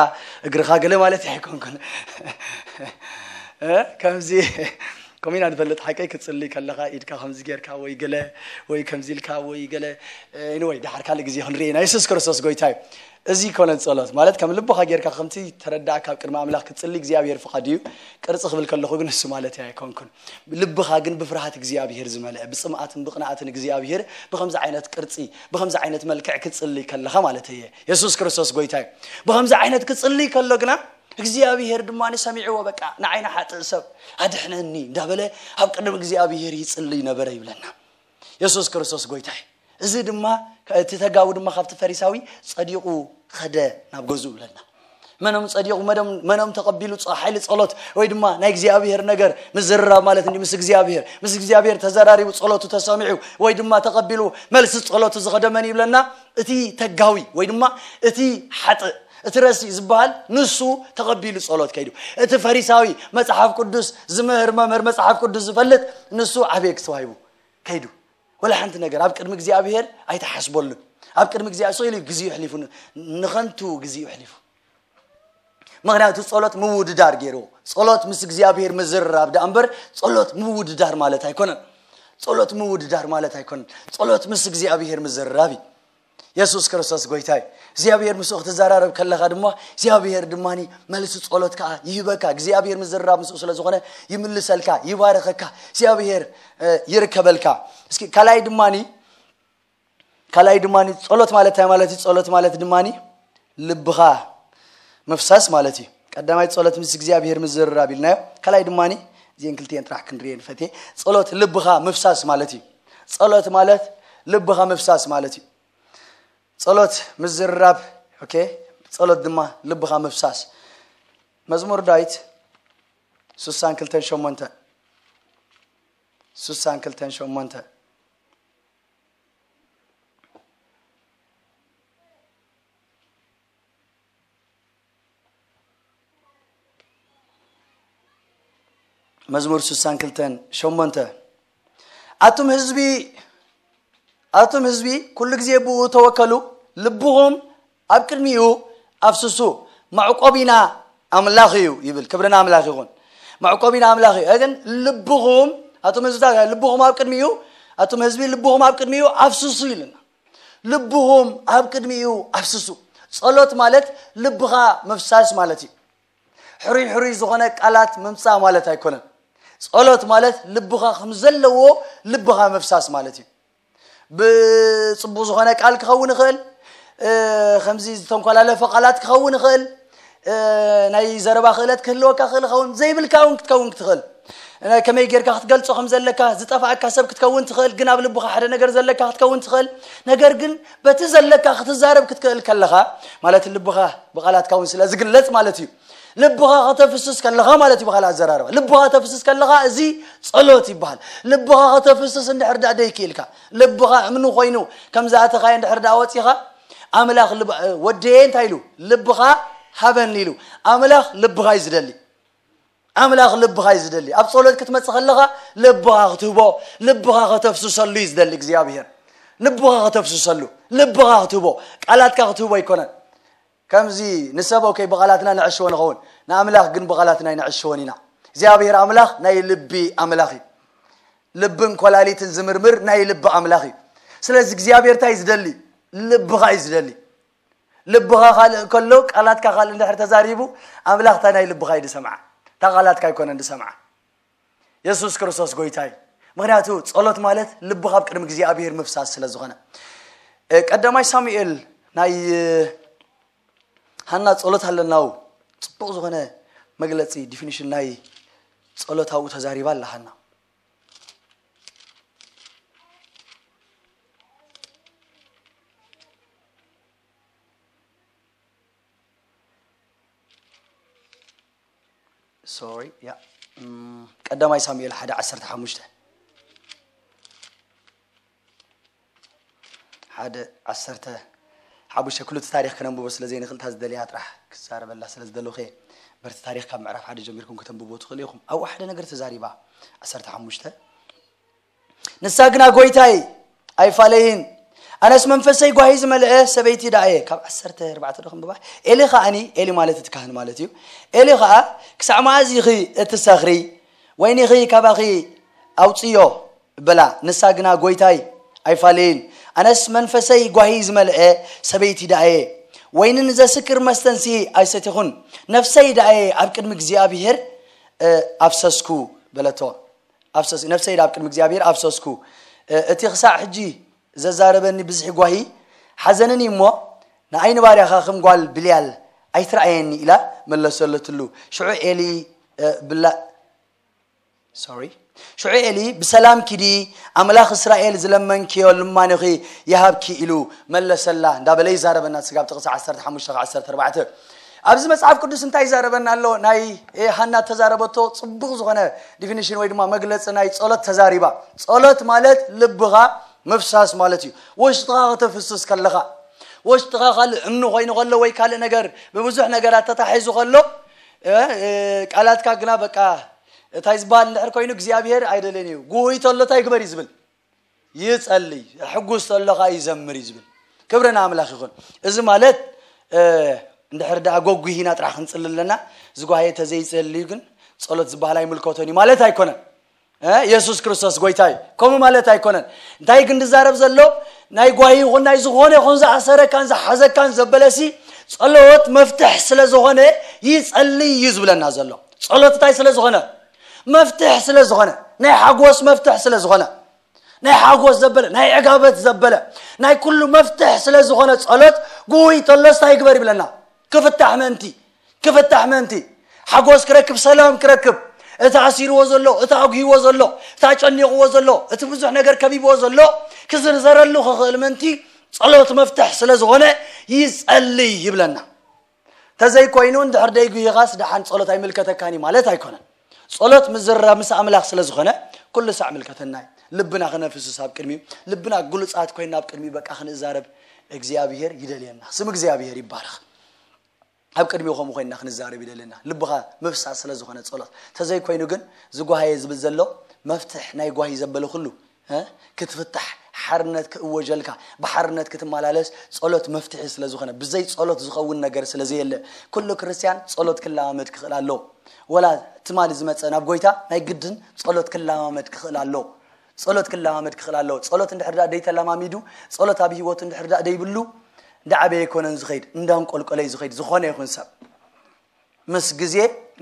እግርኻ ገለ ማለት ኣይኮንኩን። እ? ከምዚ ከምኡ ኢና ንፈልጥ ሓቀይ። ክትጽሊ ከለኻ ኢድካ ከምዚ ጌርካ ወይ ገለ፣ ወይ ከምዚ ኢልካ ወይ ገለ፣ ኤኒወይ፣ ድሓር ካልእ ግዜ ክንርኢ ኢና። የሱስ ክርስቶስ ጎይታ እዩ። እዚ ይኮነ ጸሎት ማለት፣ ከም ልብኻ ጌርካ ከምቲ ተረዳእካ ኣብ ቅድሚ ኣምላኽ ክትጽሊ እግዚኣብሔር ፍቓድ እዩ። ቅርጺ ክብል ከለኹ ግን እሱ ማለት ኣይኮንኩን። ልብኻ ግን ብፍርሃት እግዚኣብሔር ዝመልአ፣ ብጽምኣትን ብቕንኣትን እግዚኣብሔር ብኸምዚ ዓይነት ቅርጺ፣ ብኸምዚ ዓይነት መልክዕ ክትጽሊ ከለኻ ማለት እየ። የሱስ ክርስቶስ ጎይታ እዩ። ብኸምዚ ዓይነት ክጽሊ ከሎ ግና እግዚኣብሔር ድማ ሰሚዕዎ፣ በቃ ንዓይ ንሓጥእ ሰብ ኣድሕነኒ እንዳበለ ኣብ ቅድሚ እግዚኣብሔር ይጽሊ ነበረ ይብለና። የሱስ ክርስቶስ ጎይታ እዩ። እዚ ድማ፣ እቲ ተጋዊ ድማ ካብቲ ፈሪሳዊ ጸዲቑ ኸደ ናብ ገዝኡ ብለና። መኖም ጸዲቑ፣ መኖም፣ መኖም ተቐቢሉ ጸ-፣ ሓይሊ ጸሎት ወይ ድማ ናይ እግዚኣብሔር ነገር ምዝርራብ ማለት እንዲ ምስ እግዚኣብሔር፣ ምስ እግዚኣብሔር ተዘራሪቡ፣ ጸሎቱ ተሰሚዑ ወይ ድማ ተቐቢሉ መልሲ ጸሎቱ ዝኸደ መን ይብለና? እቲ ተጋዊ ወይ ድማ እቲ ሓጥእ፣ እቲ ረሲእ ዝበሃል ንሱ ተቐቢሉ ጸሎት ከይዱ። እቲ ፈሪሳዊ፣ መጽሓፍ ቅዱስ ዝምህር መምህር፣ መጽሓፍ ቅዱስ ዝፈልጥ፣ ንሱ ዓቢ ኤክስ ተዋሂቡ ከይዱ። ወላ ሓንቲ ነገር ኣብ ቅድሚ እግዚኣብሔር ኣይተሓስበሉን። ኣብ ቅድሚ እግዚኣብሔር ስቕ ኢሉ ግዜኡ ኣሕሊፉ፣ ን-፣ ንኸንቱ ግዜኡ ኣሕሊፉ። ምኽንያቱ ጸሎት ምውድዳር ገይርዎ። ጸሎት ምስ እግዚኣብሔር ምዝርራብ ደኣ እምበር ጸሎት ምውድዳር ማለት ኣይኮነን። ጸሎት ምውድዳር ማለት ኣይኮነን። ጸሎት ምስ እግዚኣብሔር ምዝርራብ እዩ። የሱስ ክርስቶስ ጎይታ እዩ። እግዚኣብሔር ምስኡ ክትዘራረብ ከለኻ ድማ እግዚኣብሔር ድማ መልሲ ጸሎት ከኣ ይህበካ። እግዚኣብሔር ምዝርራብ ምስኡ ስለ ዝኾነ ይምልሰልካ፣ ይባርኸካ። እግዚኣብሔር፣ እ፣ ይርከበልካ። እስኪ ካልኣይ ድማ ካልኣይ ድማ ጸሎት ማለት እንታይ ማለት እዩ? ጸሎት ማለት ድማ ልብኻ ምፍሳስ ማለት እዩ። ቀዳማይ ጸሎት ምስ እግዚኣብሔር ምዝርራብ ኢልናዮ። ካልኣይ ድማ እዚአን ክልቲአን ጥራሕ ክንሪኤን ፈትየ። ጸሎት ልብኻ ምፍሳስ ማለት እዩ። ጸሎት ማለት ልብኻ ምፍሳስ ማለት እዩ። ጸሎት ምዝርራብ፣ ኦኬ፣ ጸሎት ድማ ልብኻ ምፍሳስ። መዝሙር ዳዊት ስሳን ክልተን ሸሞንተ፣ ስሳን ክልተን ሸሞንተ። መዝሙር ስሳን ክልተን ሸሞንተ። ኣቱም ህዝቢ ኣቱም ህዝቢ ኩሉ ግዜ ብኡ ተወከሉ፣ ልብኹም ኣብ ቅድሚኡ ኣፍስሱ። መዕቆቢና ኣምላኽ እዩ ይብል። ክብርና ኣምላኽ ይኹን። መዕቆቢና ኣምላኽ እዩ። ግን ልብኹም ኣቱም ህዝቢ ልብኹም ኣብ ቅድሚኡ ኣቱም ህዝቢ ልብኹም ኣብ ቅድሚኡ ኣፍስሱ ይልና። ልብኹም ኣብ ቅድሚኡ ኣፍስሱ። ጸሎት ማለት ልብኻ ምፍሳስ ማለት እዩ። ሕሩይ ሕሩይ ዝኾነ ቃላት ምምጻእ ማለት ኣይኮነን። ጸሎት ማለት ልብኻ ከም ዘለዎ ልብኻ ምፍሳስ ማለት እዩ። ብጽቡቕ ዝኾነ ቃል ክኸውን ይኽእል፣ ከምዚ ዝተንኮላለፈ ቃላት ክኸውን ይኽእል፣ ናይ ዘረባ ክእለት ክህልወካ ክእል ይኸውን፣ ዘይብልካ እውን ክትከውን ክትኽእል። ከመይ ጌርካ ክትገልጾ ከም ዘለካ ዝጠፋእካ ሰብ ክትከውን ትኽእል፣ ግን ኣብ ልብኻ ሓደ ነገር ዘለካ ክትከውን ትኽእል። ነገር ግን በቲ ዘለካ ክትዛረብ ክትክእል ከለኻ ማለት ልብኻ ብቓላትካ እውን ስለ ዝግለጽ ማለት እዩ። ልብኻ ከተፍስስ ከለኻ ማለት እዩ። ብኻልእ ኣዘራርባ ልብኻ ተፍስስ ከለኻ እዚ ጸሎት ይበሃል። ልብኻ ከተፍስስ እንድሕር ዳ ደይክኢልካ ልብኻ እምኒ ኮይኑ ከም ዝኣተኻዮ እንድሕር ዳ ወጺኻ ኣምላኽ ልብ- ወደየ እንታይ ኢሉ? ልብኻ ሃበኒ ኢሉ። ኣምላኽ ልብኻ እዩ ዝደሊ። ኣምላኽ ልብኻ እዩ ዝደሊ። ኣብ ጸሎት ክትመጽእ ከለኻ ልብኻ ክትህቦ፣ ልብኻ ከተፍስሰሉ እዩ ዝደሊ እግዚኣብሔር። ልብኻ ከተፍስሰሉ፣ ልብኻ ክትህቦ፣ ቃላትካ ክትህቦ ኣይኮነን። ከምዚ ንሰብ ኦኬ ብቓላትና ንዕሽዎ ንኸውን፣ ንኣምላኽ ግን ብቓላትና ኣይንዕሽዎን ኢና። እግዚኣብሔር ኣምላኽ ናይ ልቢ ኣምላኽ እዩ። ልብን ኮላሊትን ዝምርምር ናይ ልቢ ኣምላኽ እዩ። ስለዚ እግዚኣብሔር እንታይ እዩ ዝደሊ? ልብኻ እዩ ዝደሊ። ልብኻ ካልእ ከሎ ቃላትካ ካልእ እንድሕር ተዛሪቡ ኣምላኽ እታ ናይ ልብኻ እዩ ዝሰምዓ፣ እታ ቃላትካ ኣይኮነን ዝሰምዓ። የሱስ ክርስቶስ ጎይታ እዩ። ምክንያቱ ጸሎት ማለት ልብኻ ኣብ ቅድሚ እግዚኣብሔር ምፍሳስ ስለ ዝኾነ። እ፣ ቀዳማይ ሳሙኤል ናይ እ፣ ሃና ጸሎት ኣለናው ጽቡቕ ዝኾነ መግለጺ ዲፊኒሽን ናይ ጸሎት ኣብኡ ተዛሪባ ኣላ ሃና። ሶሪ ያ እም፣ ቀዳማይ ሳሙኤል ሓደ ዓሰርተ ሓሙሽተ። ሓደ ዓሰርተ ሓሙሽተ። ክሉ እቲ ታሪኽ ከነንብቦ ስለ ዘይንኽእል እታ ዝደልያ ጥራሕ ክዛረበላ ስለ ዝደለኹ እየ። በርቲ ታሪኽ ካብ ምዕራፍ ሓደ ጀሚርኩም ከተንብቦ ትኽእሉ ኢኹም። ኣብኡ ሓደ ነገር ተዛሪባ። ዓሰርተ ሓሙሽተ። ንሳ ግና ጎይታይ ኣይፋለይን፣ ኣነስ መንፈሰይ ጓሂ ዝመልአ ሰበይቲ ደኣ እየ። ካብ ዓሰርተ ኣርባዕተ ዶ ክንብባ? ኤሊ ከኣኒ፣ ኤሊ ማለት እቲ ካህን ማለት እዩ። ኤሊ ከኣ ክሳዕ መኣዝ ኢኺ እትሰኽሪ? ወይኒኺ ካባኺ ኣውጽዮ በላ። ንሳ ግና ጎይታይ ኣይፋለይን፣ ኣነስ መንፈሰይ ጓሂ ዝመልአ ሰበይቲ ደኣ እየ። ወይኒ ንዘስክር መስተንሲ ኣይሰቲኹን፣ ነፍሰይ ደኣ እየ ኣብ ቅድሚ እግዚኣብሔር ኣፍሰስኩ በለቶ። ኣፍሰስ ነፍሰይ ኣብ ቅድሚ እግዚኣብሔር ኣፍሰስኩ። እቲ ክሳዕ ሕጂ ዘዛረበኒ ብዝሒ ጓሂ ሓዘንን እዩ እሞ፣ ንኣይ ንባርያኻ ከም ጓል ብልያል ኣይትረኣየኒ ኢላ መለሰለትሉ። ሽዑ ኤሊ ብላ ሶሪ ሽዑ ኤሊ ብሰላም ኪዲ፣ ኣምላኽ እስራኤል ዝለመንክዮ ልማኖኺ ይሃብኪ ኢሉ መለሰላ እንዳበለ ይዛረበና። ስጋብ ጥቕሲ ዓሰርተ ሓሙሽተ ዓሰርተ ኣርባዕተ ኣብዚ መጽሓፍ ቅዱስ እንታይ ይዛረበና ኣሎ? ናይ ሃና ተዛረበቶ ጽቡቕ ዝኾነ ዲፊኒሽን ወይ ድማ መግለጺ ናይ ጸሎት ተዛሪባ። ጸሎት ማለት ልብኻ ምፍሳስ ማለት እዩ። ውሽጥኻ ከተፍስስ ከለኻ፣ ውሽጥኻ ካልእ እምኒ ኮይኑ ከሎ ወይ ካልእ ነገር ብብዙሕ ነገራት ተታሒዙ ከሎ፣ እ፣ እ፣ ቃላትካ ግና በቃ እንታይ ዝበሃል እንድሕር ኮይኑ እግዚኣብሔር ኣይደልን እዩ። ጉይ ተሎ እንታይ ግበር እዩ ዝብል? ይጸልይ። ሕጉስ ተሎ ኸዓ ይዘምር እዩ ዝብል። ክብሪ ንኣምላኽ ይኹን። እዚ ማለት፣ እ፣ እንድሕር ደኣ ጎጉሂና ጥራሕ ክንጽሊ ኣለና፣ ዝጓየ ተዘይጸልዩ ግን ጸሎት ዝበሃል ኣይምልከቶን እዩ ማለት ኣይኮነን። እ፣ የሱስ ክርስቶስ ጎይታ እዩ። ከምኡ ማለት ኣይኮነን። እንታይ ግን ዝዛረብ ዘሎ? ናይ ጓሂ ይኹን ናይ ዝኾነ ይኹን ዝኣሰረካን ዝሓዘካን ዘበለሲ ጸሎት መፍትሕ ስለ ዝኾነ ይጸልይ እዩ ዝብለና ዘሎ። ጸሎት እንታይ ስለ ዝኾነ? መፍትሕ ስለ ዝኾነ፣ ናይ ሓጎስ መፍትሕ ስለ ዝኾነ፣ ናይ ሓጎስ ዘበለ፣ ናይ ዕጋበት ዘበለ፣ ናይ ኩሉ መፍትሕ ስለ ዝኾነ ጸሎት ጉይ ተሎስ እንታይ ይግበር ይብለና? ክፍታሕ ምእንቲ፣ ክፍታሕ ምእንቲ፣ ሓጎስ ክረክብ፣ ሰላም ክረክብ፣ እቲ ኣሲርዎ ዘሎ፣ እቲ ኣጉሂዎ ዘሎ፣ እቲ ኣጨኒቕዎ ዘሎ፣ እቲ ብዙሕ ነገር ከቢብዎ ዘሎ ክዝርዘረሉ ክኽእል ምእንቲ ጸሎት መፍትሕ ስለ ዝኾነ ይጸልይ ይብለና። ተዘይኮይኑ እንድሕር ደይጉሂኻስ ደሓን ጸሎት ኣይምልከተካን እዩ ማለት ኣይኮነን። ጸሎት ምዝራብ ምስ ኣምላኽ ስለ ዝኾነ ኩሉ ሳዕ ምልከተና እዩ። ልብና ክነፍስስ ኣብ ቅድሚኡ፣ ልብና ግሉጻት ኮይና ኣብ ቅድሚኡ በቃ ክንዛረብ እግዚኣብሔር ይደልየና። ስም እግዚኣብሔር ይባረኽ። ኣብ ቅድሚኡ ከምኡ ኮይንና ክንዛረብ ይደልየና። ልብኻ ምፍሳስ ስለ ዝኾነ ጸሎት። ተዘይኮይኑ ግን ዝጓሃየ ዝብል ዘሎ መፍትሕ ናይ ጓሂ ዘበለ ኩሉ እ? ክትፍታሕ፣ ሓርነት ክእወጀልካ፣ ብሓርነት ክትመላለስ ጸሎት መፍትሒ ስለ ዝኾነ፣ ብዘይ ጸሎት ዝኸውን ነገር ስለ ዘየለ፣ ኩሉ ክርስትያን ጸሎት ክለማመድ ክኽእል ኣለዎ። ወላ ትማሊ ዝመጸ ናብ ጎይታ ናይ ግድን ጸሎት ክለማመድ ክኽእል ኣለዎ። ጸሎት ክለማመድ ክኽእል ኣለዎ። ጸሎት እንድሕር ደኣ ደይተለማሚዱ፣ ጸሎት ኣብ ህይወቱ እንድሕር ደኣ ደይብሉ፣ እንዳዓበየ ኣይኮነን ዝኸይድ፣ እንዳንቆልቆለ እዩ ዝኸይድ፣ ዝኾነ ይኹን ሰብ። ምስ ግዜ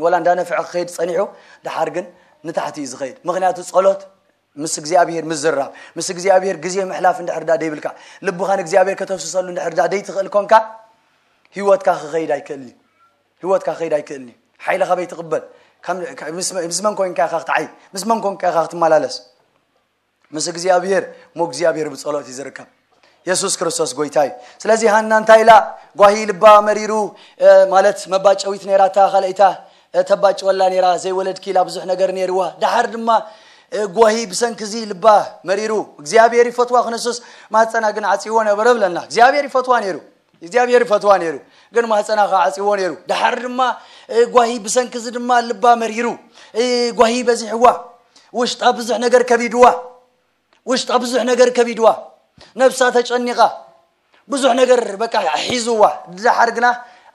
ወላ እንዳነፍዐ ክኸይድ ጸኒሑ፣ ደሓር ግን ንታሕቲ እዩ ዝኸይድ። ምኽንያቱ ጸሎት ምስ እግዚኣብሔር ምዝራብ፣ ምስ እግዚኣብሔር ግዜ ምሕላፍ እንድሕር ደኣ ደይብልካ፣ ልብኻ ንእግዚኣብሔር ከተፍስሰሉ እንድሕር ደኣ ደይትኽእል ኮንካ፣ ህይወትካ ክኸይድ ኣይክእልን እዩ። ህይወትካ ክኸይድ ኣይክእልን እዩ። ሓይሊ ካበይ ትቕበል? ካብ፣ ምስ፣ ምስ መን ኮንካ ኢኻ ክትዓይ? ምስ መን ኮንካ ኢኻ ክትመላለስ? ምስ እግዚኣብሔር፣ እሞ እግዚኣብሔር ብጸሎት እዩ ዝርከብ። የሱስ ክርስቶስ ጎይታ እዩ። ስለዚ ሃና እንታይ ኢላ? ጓሂ ልባ መሪሩ፣ እ፣ ማለት መባጨዊት ነይራታ፣ ካልኣይታ፣ እ፣ ተባጭወላ ነይራ፣ ዘይወለድኪ ኢላ ብዙሕ ነገር ነይርዋ። ደሓር ድማ፣ እ፣ ጓሂ ብሰንኪ እዚ ልባ መሪሩ፣ እግዚኣብሔር ይፈትዋ ክነሱስ ማህፀና ግን ዓጽይዎ ነበረ ብለና። እግዚኣብሔር ይፈትዋ ነይሩ። እግዚኣብሔር ይፈትዋ ነይሩ። ግን ማህፀና ከዓ ዓጽይዎ ነይሩ። ደሓር ድማ፣ እ፣ ጓሂ ብሰንኪ እዚ ድማ ልባ መሪሩ፣ እ፣ ጓሂ በዚሕዋ። ውሽጣ ብዙሕ ነገር ከቢድዋ። ውሽጣ ብዙሕ ነገር ከቢድዋ። ነብሳ ተጨኒቓ። ብዙሕ ነገር በቃ ሒዝዋ። ደሓር ግና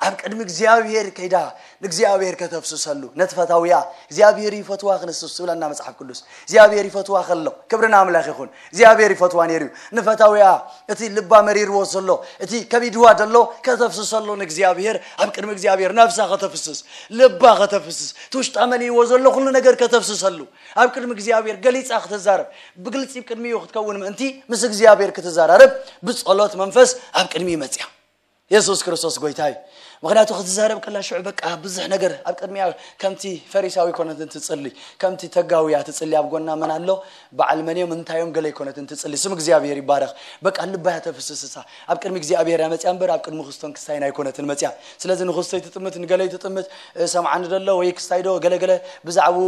ኣብ ቅድሚ እግዚኣብሔር ከይዳ ንእግዚኣብሔር ከተፍስሰሉ። ነቲ ፈታዊያ እግዚኣብሔር ይፈትዋ ክንስስ ትብለና መጽሓፍ ቅዱስ። እግዚኣብሔር ይፈትዋ ከሎ። ክብሪ ንኣምላኽ ይኹን። እግዚኣብሔር ይፈትዋ ነይሩ እዩ። ንፈታዊያ እቲ ልባ መሪርዎ ዘሎ፣ እቲ ከቢድዋ ዘሎ ከተፍስሰሉ ንእግዚኣብሔር፣ ኣብ ቅድሚ እግዚኣብሔር ነብሳ ከተፍስስ፣ ልባ ከተፍስስ፣ እቲ ውሽጣ መሊእዎ ዘሎ ኩሉ ነገር ከተፍስሰሉ። ኣብ ቅድሚ እግዚኣብሔር ገሊጻ ክትዛረብ፣ ብግልጺ ቅድሚኡ ክትከውን ምእንቲ ምስ እግዚኣብሔር ክትዘራረብ ብጸሎት መንፈስ ኣብ ቅድሚኡ መጽያ። የሱስ ክርስቶስ ጎይታ እዩ። ምኽንያቱ ክትዛረብ ከላ ሽዑ በቃ ብዙሕ ነገር ኣብ ቅድሚያ ከምቲ ፈሪሳዊ ኮነትን ትጽሊ፣ ከምቲ ተጋውያ ትጽሊ ኣብ ጎና መን ኣሎ? በዓል መን እዮም? እንታይ እዮም? ገለ ኣይኮነትን ትጽሊ። ስም እግዚኣብሔር ይባረኽ። በቃ ልባ እያ ተፍስስሳ። ኣብ ቅድሚ እግዚኣብሔር እያ መጽያ እምበር ኣብ ቅድሚ ክስቶን ክስታይን ኣይኮነትን መጽያ። ስለዚ ንክስቶይ ትጥምት፣ ንገለይ ትጥምት፣ እ፣ ሰምዓኒ ደሎ ወይ ክስታይ ዶ ገለ ገለ ብዛዕባኡ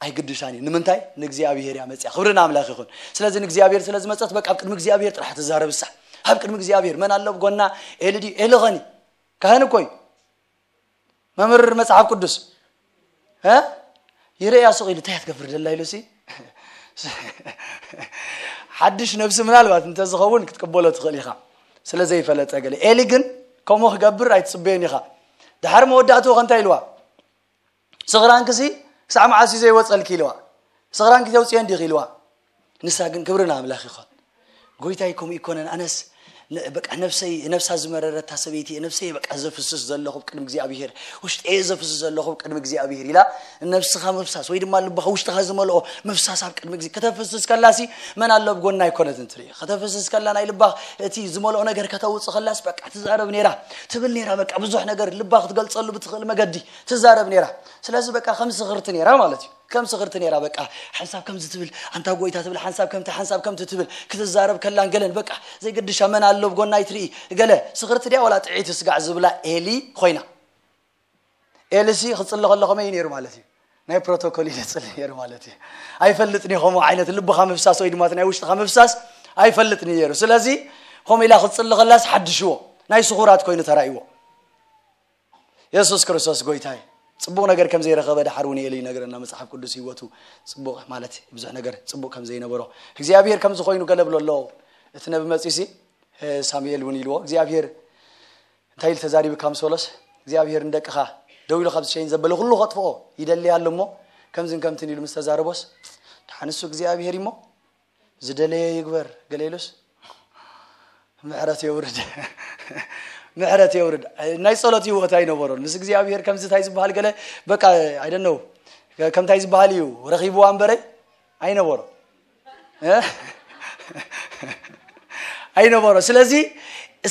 ኣይግድሻን እዩ። ንምንታይ? ንእግዚኣብሔር እያ መጽያ። ክብሪ ንኣምላኽ ይኹን። ስለዚ ንእግዚኣብሔር ስለ ዝመጸት በቃ ኣብ ቅድሚ እግዚኣብሔር ጥራሕ ትዛረብ እሳ። ኣብ ቅድሚ እግዚኣብሔር መን ኣሎ ኣብ ጎና? ኤሊ ድዩ? ኤሊ ኸኒ? ካህን እኮ እዩ። መምህር መጽሓፍ ቅዱስ። እ? ይርእያ ስቕ ኢሉ እንታይ እያ ትገብር ደላ ኢሉ ሲ? ሓድሽ ነብሲ ምናልባት እንተዝኸውን ክትቅበሎ ትኽእል ኢኻ። ስለ ዘይፈለጠ ገለ። ኤሊ ግን ከምኡ ክገብር ኣይትጽበዮን ኢኻ። ደሓር መወዳእትኡ ከ እንታይ ኢልዋ? ስኽራንክሲ ክሳዕ መዓስ እዩ ዘይወጸልኪ ኢልዋ። ስኽራንኪ ተውጽኦ እንዲኺ ኢልዋ። ንሳ ግን ክብሪ ንኣምላኽ ይኹን። ጎይታይ ከምኡ ይኮነን። ኣነስ ን-፣ በቃ ነፍሰይ፣ ነፍሳ ዝመረረታ ሰበይቲ፣ ነፍሰይ በቃ ዘፍስስ ዘለኹ ቅድሚ እግዚኣብሔር፣ ውሽጠይ ዘፍስስ ዘለኹ ቅድሚ እግዚኣብሔር ኢላ፣ ነፍስኻ ምፍሳስ ወይ ድማ ልብኻ ውሽጥኻ ዝመልኦ ምፍሳስ ኣብ ቅድሚ እግዚ-፣ ከተፍስስ ከላሲ መን ኣሎ ኣብ ጎና ኣይኮነትን ትርኢ። ከተፍስስ ከላ ናይ ልባ እቲ ዝመልኦ ነገር ከተውጽእ ከላስ በቃ ትዛረብ ነይራ፣ ትብል ነይራ። በቃ ብዙሕ ነገር ልባ ክትገልጸሉ ብትኽእል መገዲ ትዛረብ ነይራ። ስለዚ በቃ ከም ስኽርቲ ነይራ ማለት እዩ። ከም ስኽርቲ ነይራ በቃ። ሓንሳብ ከምዚ ትብል፣ ኣንታ ጎይታ ትብል፣ ሓንሳብ ከምቲ፣ ሓንሳብ ከምቲ ትብል፣ ክትዛረብ ከላን ገለን በቃ ዘይገድሻ መን ኣሎ ኣብ ጎና ኣይትርኢ፣ ገለ ስኽርቲ ድያ ወላ ጥዕይቲ ስጋዕ ዝብላ ኤሊ ኮይና። ኤልሲ ክጽሊ ከሎ ከመይ እዩ ነይሩ ማለት እዩ? ናይ ፕሮቶኮል እዩ ዘጽሊ ነይሩ ማለት እዩ። ኣይፈልጥን እዩ ከምኡ ዓይነት ልብኻ ምፍሳስ ወይ ድማ እቲ ናይ ውሽጥኻ ምፍሳስ ኣይፈልጥን እዩ ነይሩ። ስለዚ ከምኡ ኢላ ክጽሊ ከላስ ሓድሽዎ ናይ ስኹራት ኮይኑ ተራእይዎ። የሱስ ክርስቶስ ጎይታ እዩ። ጽቡቕ ነገር ከም ዘይረኸበ ደሓር እውን ኤሊ ይነግረና መጽሓፍ ቅዱስ። ህይወቱ ጽቡቕ ማለት ብዙሕ ነገር ጽቡቕ ከም ዘይነበሮ፣ እግዚኣብሔር ከም ዝኾይኑ ገለ ብሎ ኣሎ። እቲ ነቢ መጺሲ፣ እ፣ ሳሙኤል እውን ኢልዎ፣ እግዚኣብሔር እንታይ ኢሉ ተዛሪቡ ካብ ምስ በሎስ፣ እግዚኣብሔር ንደቅኻ ደው ኢሉ ካብ ዝሸይን ዘበለ ኩሉ ከጥፍኦ ይደሊ ኣሎ እሞ፣ ከምዝን ከምትን ኢሉ ምስ ተዛረቦስ፣ ደሓን እሱ እግዚኣብሔር እሞ ዝደለየ ይግበር ገለ ኢሉስ፣ ምሕረት የውርድ። ምሕረት የውርድ። ናይ ጸሎት ህይወት ኣይነበሮን። ምስ እግዚኣብሔር ከምዚ እንታይ ዝበሃል ገለ፣ በቃ፣ I don't know፣ ከምታይ ዝበሃል እዩ ረኺብዋ እምበረይ ኣይነበሮ። እ? ኣይነበሮ። ስለዚ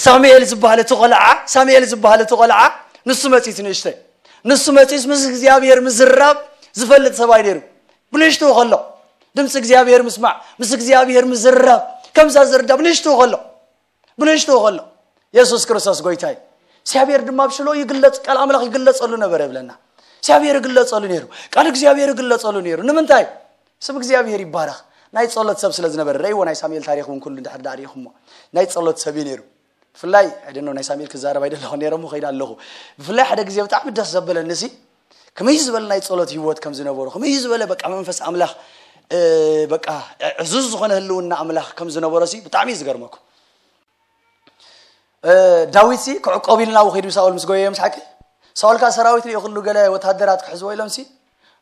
ሳሙኤል ዝበሃል እቲ ቆልዓ፣ ሳሙኤል ዝበሃል እቲ ቆልዓ፣ ንሱ መጺት ንእሽተይ። ንሱ መጺስ ምስ እግዚኣብሔር ምዝራብ ዝፈልጥ ሰብኣይ ነይሩ። ብንእሽቱ ከሎ፣ ድምፂ እግዚኣብሔር ምስማዕ፣ ምስ እግዚኣብሔር ምዝራብ፣ ከምዛ ዝርዳብ ብንእሽቱ ከሎ፣ ብንእሽቱ ከሎ፣ የሱስ ክርስቶስ ጎይታ እዩ። እግዚኣብሔር ድማ ኣብ ሽሎ ይግለጽ፣ ቃል ኣምላኽ ይግለጸሉ ነበረ ይብለና። እግዚኣብሔር ይግለጸሉ ነይሩ። ቃል እግዚኣብሔር ይግለጸሉ ነይሩ። ንምንታይ? ስም እግዚኣብሔር ይባረኽ። ናይ ጸሎት ሰብ ስለ ዝነበረ፣ ረእይዎ፣ ናይ ሳሙኤል ታሪኽ እውን ኩሉ እንድሕር ዳኣ ርኢኹሞ፣ ናይ ጸሎት ሰብ እዩ ነይሩ። ብፍላይ፣ I don't know፣ ናይ ሳሙኤል ክዛረብ ኣይደለኹ ነይረ እሞ ከይደ ኣለኹ። ብፍላይ ሓደ ግዜ ብጣዕሚ ደስ ዘበለኒ ሲ፣ ከመይ ዝበለ ናይ ጸሎት ህይወት ከም ዝነበሮ፣ ከመይ ዝበለ በቃ መንፈስ ኣምላኽ፣ እ፣ በቃ ዕዙዝ ዝኾነ ህልውና ኣምላኽ ከም ዝነበሮ ሲ ብጣዕሚ እዩ ዝገርመኩም። እ፣ ዳዊት ሲ ክዕቆብ ኢሉ ናብኡ ከይዱ ሳኦል ምስ ጎየየ ምስ ሓቂ፣ ሳኦል ከኣ ሰራዊት ሪኡ ኩሉ ገለ ወታደራት ክሕዝዎ ኢሎም ሲ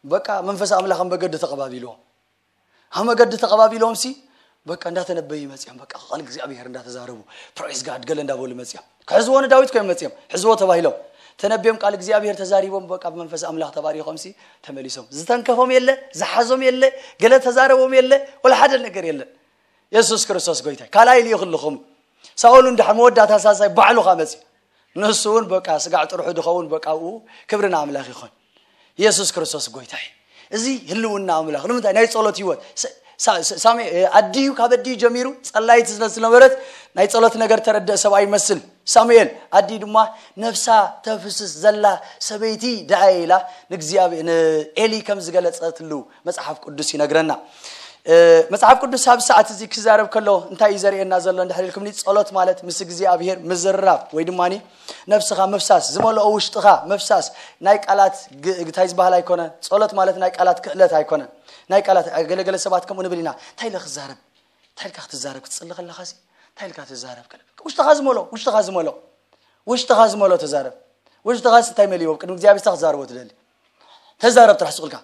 በቃ መንፈስ ኣምላኽ ኣብ መገዲ ተቐባቢልዎም። ኣብ መገዲ ተቐባቢሎም ሲ በቃ እንዳተነበዩ መጽዮም፣ በቃ ቃል እግዚኣብሔር እንዳተዛረቡ፣ praise God ገለ እንዳበሉ መጽዮም። ክሕዝዎ ንዳዊት ኮይም መጽዮም፣ ሕዝዎ ተባሂሎም ተነብዮም፣ ቃል እግዚኣብሔር ተዛሪቦም፣ በቃ ብመንፈስ ኣምላኽ ተባሪኾም ሲ ተመሊሶም። ዝተንከፎም የለ፣ ዝሓዞም የለ፣ ገለ ተዛረቦም የለ፣ ወላ ሓደ ነገር የለ። የሱስ ክርስቶስ ጎይታይ ካልኣይ ልኢኹልኹም። ሳኦል እንድሕር መወዳእታ ሳልሳይ ባዕሉ ኸኣ መጽዩ፣ ንሱ እውን በቃ ስጋዕ ጥርሑ ድኸውን፣ በቃ ኣብኡ ክብሪ ንኣምላኽ ይኹን። የሱስ ክርስቶስ ጎይታይ። እዚ ህልውና ኣምላኽ ንምንታይ ናይ ጸሎት ህይወት ሳ- ሳ- ሳሚ ኣዲዩ ካብ ኣዲዩ ጀሚሩ ጸላይቲ ስለ ዝነበረት ናይ ጸሎት ነገር ተረድእ ሰብኣይ ይመስል። ሳሙኤል ኣዲዩ ድማ ነፍሳ ተፍስስ ዘላ ሰበይቲ ደኣ ኢላ ንእግዚኣብሔር ንኤሊ ከም ዝገለጸትሉ መጽሓፍ ቅዱስ ይነግረና። መጽሓፍ ቅዱስ ኣብ ሰዓት እዚ ክዛረብ ከሎ እንታይ እዩ ዘርእየና ዘሎ እንድሕር ኢልኩምኒ፣ ጸሎት ማለት ምስ እግዚኣብሔር ምዝርራብ ወይ ድማ ነፍስኻ ምፍሳስ፣ ዝመልኦ ውሽጥኻ ምፍሳስ። ናይ ቃላት እንታይ ዝበሃል ኣይኮነን። ጸሎት ማለት ናይ ቃላት ክእለት ኣይኮነን። ናይ ቃላት ገለገለ ሰባት ከምኡ ንብል ኢና፣ እንታይ ኢለ ክዛረብ፣ እንታይ ኢልካ ክትዛረብ ክትጽሊ ከለኻ ሲ እንታይ ኢልካ ትዛረብ ከለ ውሽጥኻ ዝመሎ ውሽጥኻ ዝመሎ ውሽጥኻ ዝመሎ ተዛረብ። ውሽጥኻስ እንታይ መሊዎ ቅድሚ እግዚኣብሔር ክትዛረቦ ትደሊ? ተዛረብ ጥራሕ ስቕልካ።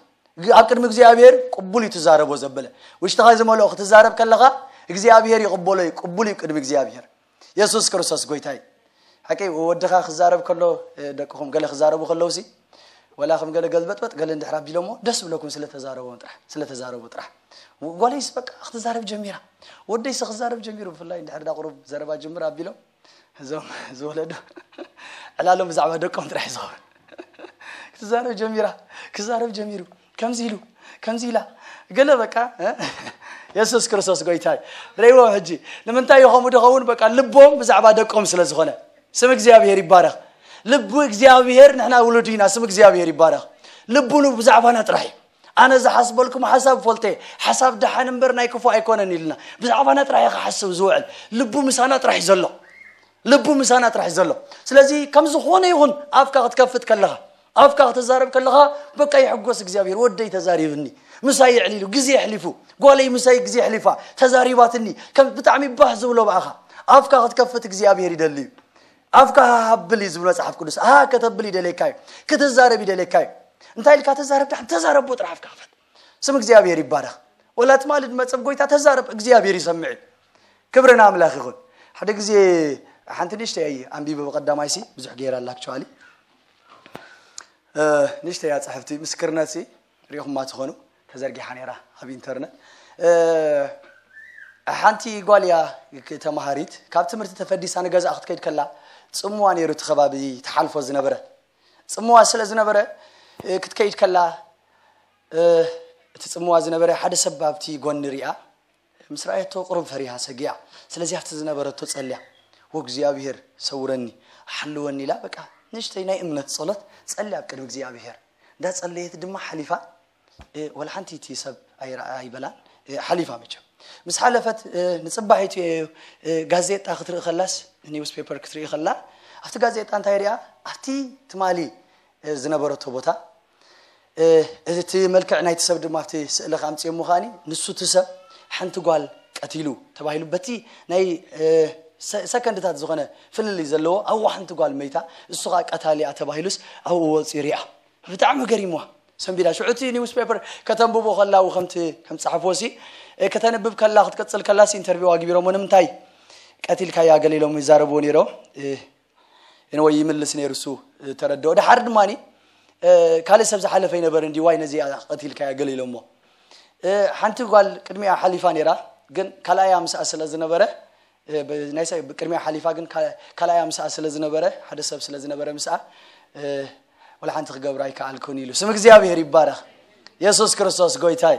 ኣብ ቅድሚ እግዚኣብሔር ቅቡል እዩ ትዛረቦ ዘበለ። ውሽጥኻ ዝመልኦ ክትዛረብ ከለኻ እግዚኣብሔር ይቕበሎ እዩ፣ ቅቡል እዩ ቅድሚ እግዚኣብሔር። የሱስ ክርስቶስ ጎይታ እዩ። ሓቂ ወድኻ ክዛረብ ከሎ ደቅኹም ገለ ክዛረቡ ከለውሲ ወላ ከም ገለ ገልበጥበጥ ገለ እንድሕር ኣቢሎሞ ደስ ብለኩም ስለተዛረቦም ጥራሕ ስለተዛረቡ ጥራሕ። ጓለይስ በቃ ክትዛረብ ጀሚራ፣ ወደይስ ክዛረብ ጀሚሩ። ብፍላይ እንድሕር ዳ ቁሩብ ዘረባ ጀምር ኣቢሎም እዞም ዝወለዱ ዕላሎም ብዛዕባ ደቆም ጥራሕ ዝኸውን። ክትዛረብ ጀሚራ፣ ክዛረብ ጀሚሩ፣ ከምዚ ኢሉ ከምዚ ኢላ ገለ በቃ። የሱስ ክርስቶስ ጎይታይ ረይዎም። ሕጂ ንምንታይ ይኸምኡ ድኸውን? በቃ ልቦም ብዛዕባ ደቆም ስለ ዝኾነ። ስም እግዚኣብሔር ይባረኽ። ልቡ እግዚኣብሔር፣ ንሕና ውሉዱ ኢና። ስም እግዚኣብሔር ይባረኽ። ልቡ ብዛዕባና ጥራሕ እዩ። ኣነ ዝሓስበልኩም ሓሳብ ፈልተ ሓሳብ ደሓን እምበር ናይ ክፉ ኣይኮነን ኢልና ብዛዕባና ጥራሕ እዩ ክሓስብ ዝውዕል። ልቡ ምሳና ጥራሕ እዩ ዘሎ። ልቡ ምሳና ጥራሕ እዩ ዘሎ። ስለዚ ከም ዝኾነ ይኹን ኣፍካ ክትከፍት ከለኻ፣ ኣፍካ ክትዛረብ ከለኻ በቃ ይሕጎስ እግዚኣብሔር። ወደይ ተዛሪብኒ፣ ምሳይ የዕሊሉ፣ ግዜ የሕሊፉ፣ ጓለይ ምሳይ ግዜ የሕሊፋ ተዛሪባትኒ፣ ከም ብጣዕሚ ባህ ዝብሎ ብኣኻ ኣፍካ ክትከፍት እግዚኣብሔር ይደሊ እዩ። ኣፍካ ሃብል እዩ ዝብል መጽሓፍ ቅዱስ። ኣሃ ከተብል ይደለካ እዩ፣ ክትዛረብ ይደለካ እዩ። እንታይ ኢልካ ተዛረብ? ደሓን ተዛረቦ ጥራሕ ኣፍካ ክፈት። ስም እግዚኣብሔር ይባረኽ። ወላ ትማሊ ድመጸብ ጎይታ ተዛረብ፣ እግዚኣብሔር ይሰምዕ እዩ። ክብሪ ንኣምላኽ ይኹን። ሓደ ግዜ ሓንቲ ንእሽተይ ኣንቢበ ብቐዳማይ ሲ ብዙሕ ገይራ ኣላ። ኣክቹዋሊ ንእሽተይ እያ ጽሕፍቲ ምስክርነት ሲ ሪኹማ ትኾኑ ተዘርጊሓ ነይራ ኣብ ኢንተርነት። ሓንቲ ጓል እያ ተማሃሪት፣ ካብ ትምህርቲ ተፈዲሳ ንገዛእ ክትከይድ ከላ ጽምዋ ነይሩ እቲ ከባቢ ትሓልፎ ዝነበረ። ጽምዋ ስለ ዝነበረ ክትከይድ ከላ እቲ ጽምዋ ዝነበረ ሓደ ሰብ ኣብቲ ጎኒ ሪኣ ምስ ረኣየቶ ቁሩብ ፈሪሃ ሰጊኣ። ስለዚ ኣብቲ ዝነበረቶ ጸልያ፣ "ወእግዚኣብሔር ሰውረኒ፣ ሓልወኒ" ኢላ በቃ ንእሽተይ ናይ እምነት ጸሎት ጸልያ ኣብ ቅድሚ እግዚኣብሔር። እንዳጸለየት ድማ ሓሊፋ፣ እ፣ ወላ ሓንቲ እቲ ሰብ ኣይረኣ ኣይበላን፣ እ፣ ሓሊፋ መቸም። ምስ ሓለፈት፣ እ፣ ንጽባሒቱ፣ እ፣ እ፣ ጋዜጣ ክትርኢ ከላስ፣ ኒውስ ፔፐር ክትርኢ ከላ፣ ኣብቲ ጋዜጣ እንታይ ሪኣ? ኣብቲ ትማሊ፣ እ፣ ዝነበረቶ ቦታ፣ እ፣ እቲ መልክዕ ናይቲ ሰብ ድማ ኣብቲ ስእሊ ከኣምጽኦ ምዃኒ፣ ንሱ እቲ ሰብ ሓንቲ ጓል ቀቲሉ ተባሂሉ፣ በቲ ናይ፣ እ፣ ሰ-፣ ሰከንድታት ዝኾነ ፍልልይ ዘለዎ፣ ኣብኡ ሓንቲ ጓል መይታ፣ እሱ ኸኣ ቀታሊ እያ ተባሂሉስ ኣብኡ ወጺኡ ሪኣ። ብጣዕሚ ገሪምዋ። ሰንቢዳ። ሽዑ እቲ ኒውስ ፔፐር ከተንብቦ ከላ፣ ከምቲ ከም ጸሓፍዎ ሲ፣ እ፣ ከተንብብ ከላ፣ ክትቅጽል ከላ ሲ ኢንተርቪው ኣግቢሮሞ፣ "ንምንታይ ቀቲልካያ?" ገለ ኢሎም ይዛረብዎ ነይሮም። እ፣ ኤንወይ ይምልስ ነይሩ እሱ፣ እ፣ ተረድኦ። ደሓር ድማኒ፣ እ፣ ካልእ ሰብ ዝሓለፈ ይነበረ እንዲ፣ "ዋይ ነዚኣ ቀቲልካያ?" ገለ ኢሎሞ። እ፣ ሓንቲ ጓል ቅድሚኣ ሓሊፋ ነይራ፣ ግን ካልኣያ ምስኣ ስለ ዝነበረ፣ እ፣ ብ-፣ ናይ ሰብ ቅድሚኣ ሓሊፋ፣ ግን ካ-፣ ካልኣያ ምስኣ ስለ ዝነበረ፣ ሓደ ሰብ ስለ ዝነበረ ምስኣ፣ እ፣ ወላ ሓንቲ ክገብር ኣይከኣልኩን ኢሉ። ስም እግዚኣብሔር ይባረኽ። የሱስ ክርስቶስ ጎይታይ።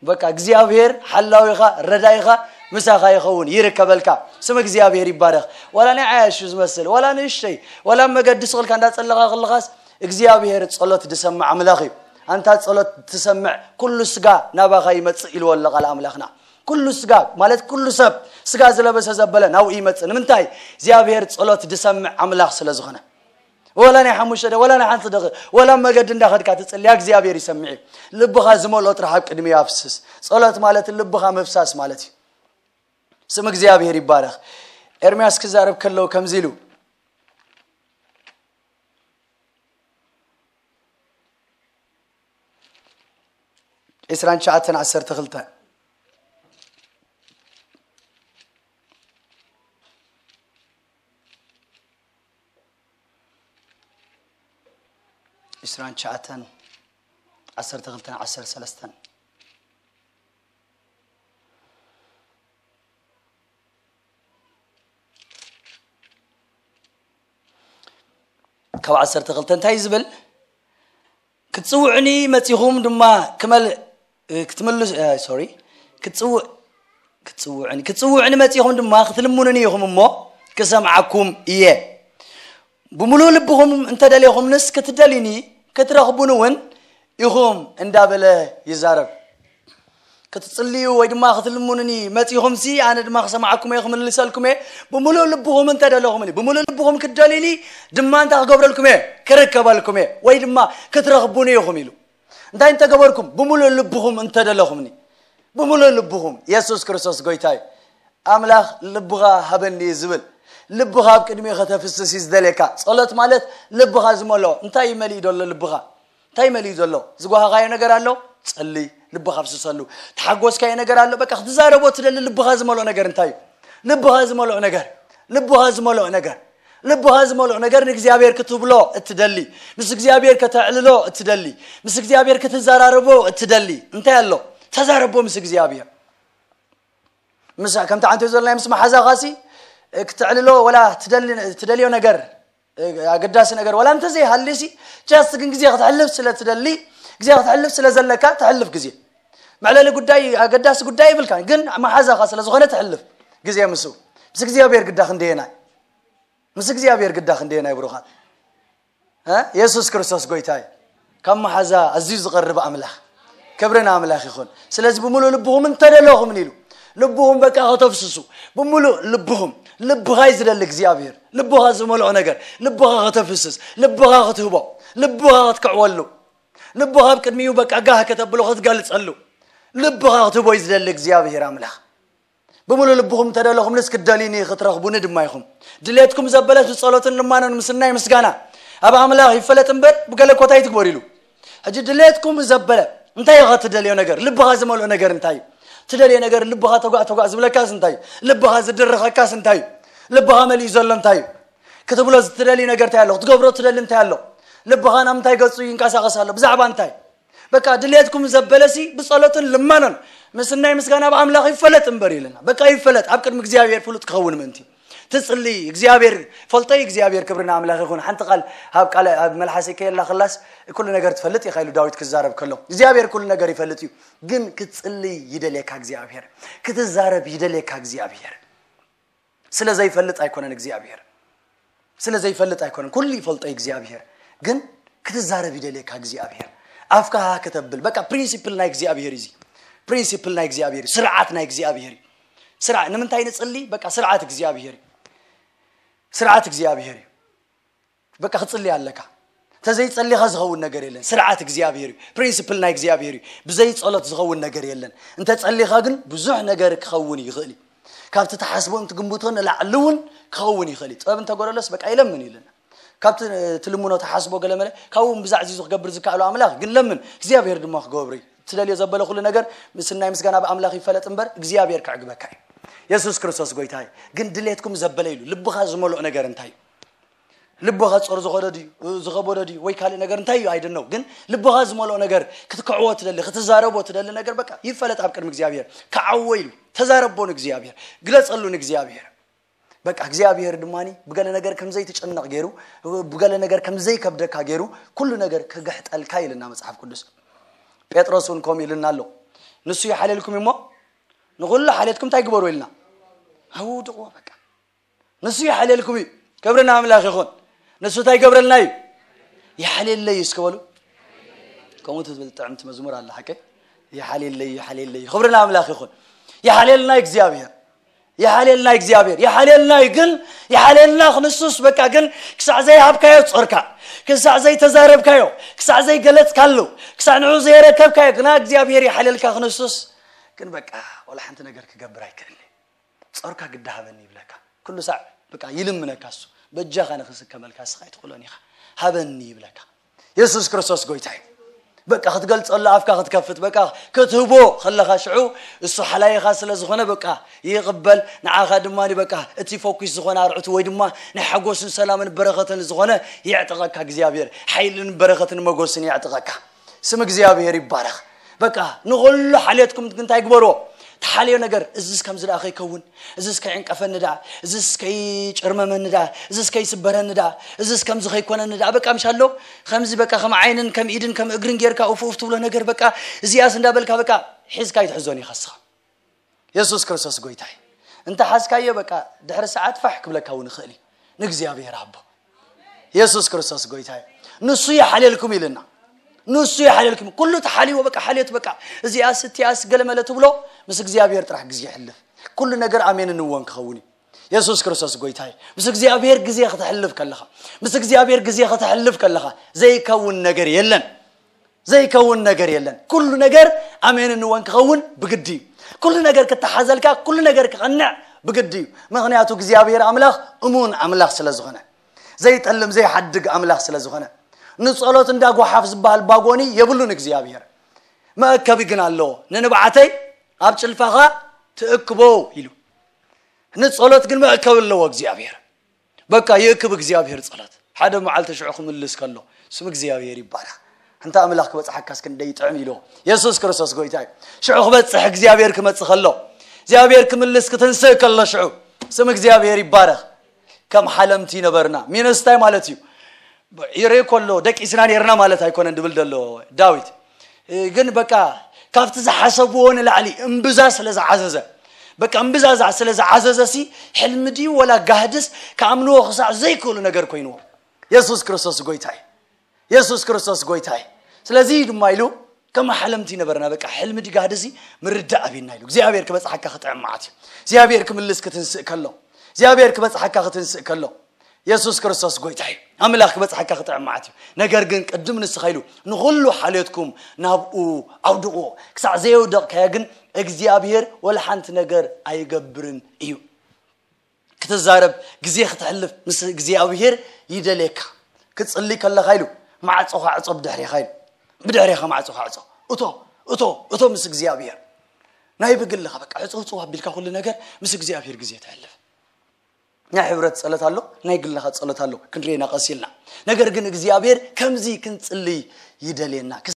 በቃ እግዚኣብሔር ሓላዊኻ፣ ረዳኢኻ፣ ምሳኻ ይኸውን፣ ይርከበልካ። ስም እግዚኣብሔር ይባረኽ። ዋላ ናይ ዓያሹ ዝመስል፣ ዋላ ንእሽተይ፣ ዋላ መገዲ ስቕልካ እንዳጸለኻ ከለኻስ እግዚኣብሔር ጸሎት ዝሰምዕ ኣምላኽ እዩ። ኣንታ ጸሎት ትሰምዕ ኩሉ ስጋ ናባኻ ይመጽእ ኢልዎ ኣሎ ቃል ኣምላኽና። ኩሉ ስጋ ማለት ኩሉ ሰብ፣ ስጋ ዝለበሰ ዘበለ ናብኡ ይመጽእ። ንምንታይ? እግዚኣብሔር ጸሎት ዝሰምዕ ኣምላኽ ስለ ዝኾነ። ወላ ናይ ሓሙሽተ ደ-፣ ወላ ናይ ሓንቲ ደቂ፣ ወላ መገዲ እንዳኸድካ ትጽልያ እግዚኣብሔር ይሰምዕ እዩ። ልብኻ ዝመልኦ ጥራሕ ኣብ ቅድሚ ኣፍስስ። ጸሎት ማለት ልብኻ ምፍሳስ ማለት እዩ። ስም እግዚኣብሔር ይባረኽ። ኤርምያስ ክዛረብ ከለዉ ከምዚ ኢሉ፣ ዕስራን ትሽዓተን ዓሰርተ ክልተ። ዕስራን ትሽዓተን ዓሰርተ ክልተን ዓሰርተ ሰለስተን። ካብ ዓሰርተ ክልተ እንታይ እዩ ዝብል? ክትጽውዕኒ መጺኹም ድማ ክመል-፣ እ፣ ክትምልስ-፣ እ፣ ሶሪ። ክትጽው-፣ ክትጽውዕኒ፣ ክትጽውዕኒ መጺኹም ድማ ክትልምኑኒ ኢኹም እሞ ክሰምዓኩም እየ። ብምሉእ ልብኹም እንተደሌኹምንስ ክትደልዩኒ ክትረኽቡኒ እውን ኢኹም እንዳበለ ይዛረብ። ክትጽልዩ ወይ ድማ ክትልምኑኒ መጺኹምሲ ኣነ ድማ ክሰምዓኩም እየ፣ ክምልሰልኩም እየ። ብምሉእ ልብኹም እንተደለኹምኒ፣ ብምሉእ ልብኹም ክትደልዩኒ ድማ እንታይ ክገብረልኩም እየ? ክርከበልኩም እየ ወይ ድማ ክትረኽቡኒ ኢኹም ኢሉ። እንታይ እንተገበርኩም? ብምሉእ ልብኹም እንተደለኹምኒ። ብምሉእ ልብኹም። የሱስ ክርስቶስ ጎይታ እዩ። ኣምላኽ ልብኻ ሃበኒ እዩ ዝብል። ልብኻ ኣብ ቅድሚኡ ከተፍስስ እዩ ዝደልየካ። ጸሎት ማለት ልብኻ ዝመልኦ። እንታይ እዩ መሊኡ ዘሎ ልብኻ? እንታይ መሊኡ ዘሎ? ዝጓሃኻዮ ነገር ኣሎ? ጸሊ፣ ልብኻ ኣፍስሰሉ። ተሓጎስካዮ ነገር ኣሎ? በቃ ክትዛረቦ ትደሊ ልብኻ ዝመልኦ ነገር እንታይ እዩ? ልብኻ ዝመልኦ ነገር። ልብኻ ዝመልኦ ነገር። ልብኻ ዝመልኦ ነገር ንእግዚኣብሔር ክትብሎ እትደሊ፣ ምስ እግዚኣብሔር ከተዕልሎ እትደሊ፣ ምስ እግዚኣብሔር ክትዘራረቦ እትደሊ እንታይ ኣሎ? ተዛረቦ ምስ እግዚኣብሔር። ምስ፣ ከምቲ ዓንተ ዘለናዮ ምስ መሓዛኻሲ ክትዕልሎ ወላ ትደሊ-፣ ትደልዮ ነገር፣ ኣገዳሲ ነገር ወላ እንተዘይሃልዩሲ፣ ጃስት ግን ግዜ ክትሕልፍ ስለ ትደሊ፣ ግዜ ክትሕልፍ ስለ ዘለካ ትሕልፍ ግዜ። መዕለሊ ጉዳይ፣ ኣገዳሲ ጉዳይ ይብልካ፣ ግን መሓዛኻ ስለ ዝኾነ ትሕልፍ ግዜ ምስኡ። ምስ እግዚኣብሔር ግዳ ክንደየናይ፣ ምስ እግዚኣብሔር ግዳ ክንደየናይ ብሩኻት። እ? የሱስ ክርስቶስ ጎይታ እዩ። ካብ መሓዛ ኣዝዩ ዝቐርብ ኣምላኽ። ክብሪ ንኣምላኽ ይኹን። ስለዚ ብምሉእ ልብኹም እንተደለኹም ኢሉ። ልብኹም በቃ ከተፍስሱ። ብምሉእ ልብኹም። ልብኻ እዩ ዝደሊ እግዚኣብሔር። ልብኻ ዝመልኦ ነገር። ልብኻ ከተፍስስ። ልብኻ ክትህቦ። ልብኻ ክትክዕወሉ። ልብኻ ኣብ ቅድሚኡ በቃ ጋህ ከተብሎ ክትገልጸሉ። ልብኻ ክትህቦ እዩ ዝደሊ እግዚኣብሔር ኣምላኽ። ብምሉእ ልብኹም እንተደለኹምንስ ክትደልዩኒ ክትረኽቡኒ ድማ ኢኹም። ድሌትኩም ዘበለት ብጸሎትን ልማኖን ምስናይ ምስጋና ኣብ ኣምላኽ ይፈለጥ እምበር ብገለ ኮታ ኣይትግበሩ ኢሉ። ሕጂ ድሌትኩም ዘበለ እንታይ ኢኻ ትደልዮ ነገር? ልብኻ ዝመልኦ ነገር እንታይ እዩ? ትደልዮ ነገር ልብኻ ተጓዕ ተጓዕ ዝብለካስ እንታይ እዩ? ልብኻ ዝድርኸካስ እንታይ እዩ? ልብኻ መሊኡ ዘሎ እንታይ እዩ? ክትብሎ ዝትደልዩ ነገር እንታይ ኣሎ? ክትገብሮ ትደሊ እንታይ ኣሎ? ልብኻ ናብ ምንታይ ገጹ ይንቀሳቐስ ኣሎ? ብዛዕባ እንታይ? በቃ ድሌትኩም ዘበለሲ ብጸሎትን ልማኖን ምስናይ ምስጋና ኣብ ኣምላኽ ይፈለጥ እምበር ኢልና። በቃ ይፈለጥ፣ ኣብ ቅድሚ እግዚኣብሔር ፍሉጥ ክኸውን ምእንቲ። ትጽሊ እግዚኣብሔር ፈልጦ እዩ፣ እግዚኣብሔር ክብሪ ንኣምላኽ ይኹን። ሓንቲ ቃል ኣብ ቃል ኣብ መልሓሰይ ከየላ ክላስ ኩሉ ነገር ትፈልጥ ኢኻ ኢሉ ዳዊት ክዛረብ ከሎ። እግዚኣብሔር ኩሉ ነገር ይፈልጥ እዩ፣ ግን ክትጽሊ ይደልየካ እግዚኣብሔር፣ ክትዛረብ ይደልየካ እግዚኣብሔር። ስለ ዘይፈልጥ ኣይኮነን እግዚኣብሔር፣ ስለ ዘይፈልጥ ኣይኮነን፣ ኩሉ ይፈልጦ እዩ እግዚኣብሔር። ግን ክትዛረብ ይደልየካ እግዚኣብሔር። ኣፍካ ሃ ከተብል፣ በቃ ፕሪንሲፕል ናይ እግዚኣብሔር እዩ እዚ። ፕሪንሲፕል ናይ እግዚኣብሔር እዩ፣ ስርዓት ናይ እግዚኣብሔር እዩ። ስርዓ-፣ ንምንታይ ንጽሊ? በቃ ስርዓት እግዚኣብሔር እዩ። ስርዓት እግዚኣብሔር እዩ። በቃ ክትጽሊ ኣለካ። ተዘይጸሊኻ ዝኸውን ነገር የለን። ስርዓት እግዚኣብሔር እዩ። ፕሪንሲፕል ናይ እግዚኣብሔር እዩ። ብዘይ ጸሎት ዝኸውን ነገር የለን። እንተ ጸሊኻ ግን ብዙሕ ነገር ክኸውን ይኽእል እዩ። ካብቲ ትሓስቦን ትግምቶን ንላዕሊ እውን ክኸውን ይኽእል እዩ። ጥበብ እንተጎደሎስ በቃ ይለምን እዩ ኢልና። ካብቲ ትልምኖ ትሓስቦ ገለመለ ካብኡ ብዛዕ እዚ ክገብር ዝከኣሉ ኣምላኽ ግን ለምን፣ እግዚኣብሔር ድማ ክገብሮ እዩ። ትደልዮ ዘበለ ኩሉ ነገር ምስ ናይ ምስጋና ብኣምላኽ ይፈለጥ እምበር እግዚኣብሔር ከዕግበካ እዩ። የሱስ ክርስቶስ ጎይታ እዩ። ግን ድሌትኩም ዘበለ ኢሉ ልብኻ ዝመልኦ ነገር እንታይ እዩ? ልብኻ ጾር ዝኸዶ ድዩ? ዝኸበዶ ድዩ? ወይ ካልእ ነገር እንታይ እዩ? ኣይደነው። ግን ልብኻ ዝመልኦ ነገር ክትክዕዎ ትደሊ፣ ክትዛረቦ ትደሊ ነገር በቃ ይፈለጥ ኣብ ቅድሚ እግዚኣብሔር። ክዓዎ ኢሉ ተዛረቦ ንእግዚኣብሔር። ግለጸሉ ንእግዚኣብሔር። በቃ እግዚኣብሔር ድማ ብገለ ነገር ከም ዘይትጨነቕ ገይሩ፣ ብገለ ነገር ከም ዘይከብደካ ገይሩ ኩሉ ነገር ክግሕጠልካ ኢልና መጽሓፍ ቅዱስ። ጴጥሮስ እውን ከምኡ ኢልና ኣሎ። ንሱ ይሓልየልኩም እሞ ንኹሉ ሓልየትኩም እንታይ ግበሩ ኢልና? ኣውድቕዎ በቃ። ንሱ ይሓልየልኩም እዩ። ክብሪ ንኣምላኽ ይኹን። ንሱ እንታይ ይገብረልና እዩ? ይሓልየለይ እዩ እስከ በሉ። ከምኡ ትብል ጥዕምቲ መዝሙር ኣላ ሓቀይ። ይሓልየለይ፣ ይሓልየለይ። ክብሪ ንኣምላኽ ይኹን። ይሓልየልና እግዚኣብሔር። ይሓልየልና እግዚኣብሔር። ይሓልየልና እዩ፣ ግን ይሓልየልና ክንሱስ በቃ፣ ግን ክሳዕ ዘይሃብካዮ ጾርካ፣ ክሳዕ ዘይተዛረብካዮ፣ ክሳዕ ዘይገለጽካሉ፣ ክሳዕ ንዑ ዘየረከብካዮ፣ ግና እግዚኣብሔር ይሓልየልካ ክንሱስ። ግን በቃ ወላ ሓንቲ ነገር ክገብር ኣይክእልን። ጾርካ ግዳ ሃበኒ ይብለካ። ኩሉ ሳዕ በቃ ይልምነካ እሱ። በጃኻ ንኽስከመልካ እስኻ ኣይትኽእሎን ኢኻ። ሃበኒ ይብለካ። የሱስ ክርስቶስ ጎይታ እዩ። በቃ ክትገልጸሉ ኣፍካ ክትከፍት፣ በቃ ክትህቦ ከለኻ ሽዑ እሱ ሓላይኻ ስለ ዝኾነ በቃ ይቕበል። ንዓኻ ድማ በቃ እቲ ፎኩስ ዝኾነ ኣርዑቱ ወይ ድማ ናይ ሓጎስን ሰላምን በረኸትን ዝኾነ የዕጥቐካ እግዚኣብሔር። ሓይልን በረኸትን መጎስን የዕጥቐካ። ስም እግዚኣብሔር ይባረኽ። በቃ ንኹሉ ሓልዮትኩም እንታይ ግበርዎ? ተሓልዮ ነገር፣ እዝስ ከምዚ ደኣ ከይከውን፣ እዝስ ከይዕንቀፈኒ ደኣ፣ እዝስ ከይጭርመመኒ ደኣ፣ እዝስ ከይስበረኒ ደኣ፣ እዝስ ከምዚ ከይኮነኒ ደኣ። በቃ ምሽ ኣሎ ከምዚ በቃ ከም ዓይንን ከም ኢድን ከም እግርን ጌርካ ኡፍ ኡፍ ትብሎ ነገር በቃ እዚኣስ እንዳበልካ በቃ ሒዝካ ኣይትሕዞን ኢኻ እስኻ። የሱስ ክርስቶስ ጎይታ እዩ። እንተ ሓዝካዮ በቃ ድሕሪ ሰዓት ፋሕ ክብለካ እውን ይኽእል እዩ። ንእግዚኣብሔር ሃቦ። የሱስ ክርስቶስ ጎይታ እዩ። ንሱ ይሓልየልኩም ኢልና። ንሱ ይሓልየልኩም። ኩሉ ተሓልይዎ በቃ ሓልዮት በቃ እዚኣስ እቲኣስ ገለመለ ትብሎ ምስ እግዚኣብሔር ጥራሕ ግዜ ይሕልፍ። ኩሉ ነገር ኣሜን እንወን ክኸውን እዩ። የሱስ ክርስቶስ ጎይታ እዩ። ምስ እግዚኣብሔር ግዜ ከተሕልፍ ከለኻ፣ ምስ እግዚኣብሔር ግዜ ከተሕልፍ ከለኻ ዘይከውን ነገር የለን። ዘይከውን ነገር የለን። ኩሉ ነገር ኣሜን እንወን ክኸውን ብግዲ እዩ። ኩሉ ነገር ክተሓዘልካ፣ ኩሉ ነገር ክቐንዕ ብግዲ እዩ። ምኽንያቱ እግዚኣብሔር ኣምላኽ እሙን ኣምላኽ ስለ ዝኾነ፣ ዘይጠልም ዘይሓድግ ኣምላኽ ስለ ዝኾነ፣ ንጸሎት እንዳ ጓሓፍ ዝበሃል ባጎኒ የብሉን እግዚኣብሔር። መእከቢ ግን ኣለዎ። ንንብዓተይ ኣብ ጭልፋኻ ትእክቦ ኢሉ። ንጸሎት ግን መእከቢ ኣለዎ እግዚኣብሔር። በቃ ይእክብ እግዚኣብሔር ጸሎት። ሓደ መዓልቲ ሽዑ ክምልስ ከሎ ስም እግዚኣብሔር ይባረኽ። እንተ ኣምላኽ ክበጽሓካስ ክንደይ ይጥዕም ኢልዎ። የሱስ ክርስቶስ ጎይታ እዩ። ሽዑ ክበጽሕ እግዚኣብሔር ክመጽእ ከሎ፣ እግዚኣብሔር ክምልስ ክትንስእ ከሎ ሽዑ ስም እግዚኣብሔር ይባረኽ። ከም ሓለምቲ ነበርና። ሚነስ እንታይ ማለት እዩ? ይርኢ ከሎ ደቂስና ነርና ማለት ኣይኮነን ድብል ዘሎ ዳዊት። ግን በቃ ካብቲ ዝሓሰብዎ ንላዕሊ እምብዛ ስለ ዝዓዘዘ፣ በቃ እምብዛ ዛ-፣ ስለ ዝዓዘዘ ሲ ሕልሚ ድዩ ወላ ጋህድስ ክኣምንዎ ክሳዕ ዘይክእሉ ነገር ኮይንዎ። የሱስ ክርስቶስ ጎይታ እዩ። የሱስ ክርስቶስ ጎይታ እዩ። ስለዚ ድማ ኢሉ ከም ሓለምቲ ነበርና፣ በቃ ሕልሚ ድዩ ጋህድሲ ምርዳእ ኣቢና ኢሉ። እግዚኣብሔር ክበጽሓካ ክጥዕም መዓት እዩ። እግዚኣብሔር ክምልስ ክትንስእ ከሎ፣ እግዚኣብሔር ክበጽሓካ ክትንስእ ከሎ፣ የሱስ ክርስቶስ ጎይታ እዩ። ኣምላኽ ክበጽሓካ ክጥዕም መዓት እዩ። ነገር ግን ቅድም ንስኻ ኢሉ ንኹሉ ሓልዮትኩም ናብኡ ኣውድቕዎ። ክሳዕ ዘየውደቕካዮ ግን እግዚኣብሔር ወላ ሓንቲ ነገር ኣይገብርን እዩ። ክትዛረብ ግዜ ክተሕልፍ ምስ እግዚኣብሔር ይደልየካ። ክትጽሊ ከለኻ ኢሉ ማዕጾኻ ዕጾ ብድሕሬኻ ኢሉ። ብድሕሬኻ ማዕጾኻ ዕጾ። እቶ፣ እቶ፣ እቶ ምስ እግዚኣብሔር። ናይ ብግልኻ በቃ ዕጽው ጽው ኣቢልካ ኩሉ ነገር ምስ እግዚኣብሔር ግዜ ተሕልፍ። ናይ ሕብረት ጸሎት ኣሎ፣ ናይ ግልኻ ጸሎት ኣሎ። ክንሪኤና ቀስ ኢልና። ነገር ግን እግዚኣብሔር ከምዚ ክንጽልይ ይደልየና።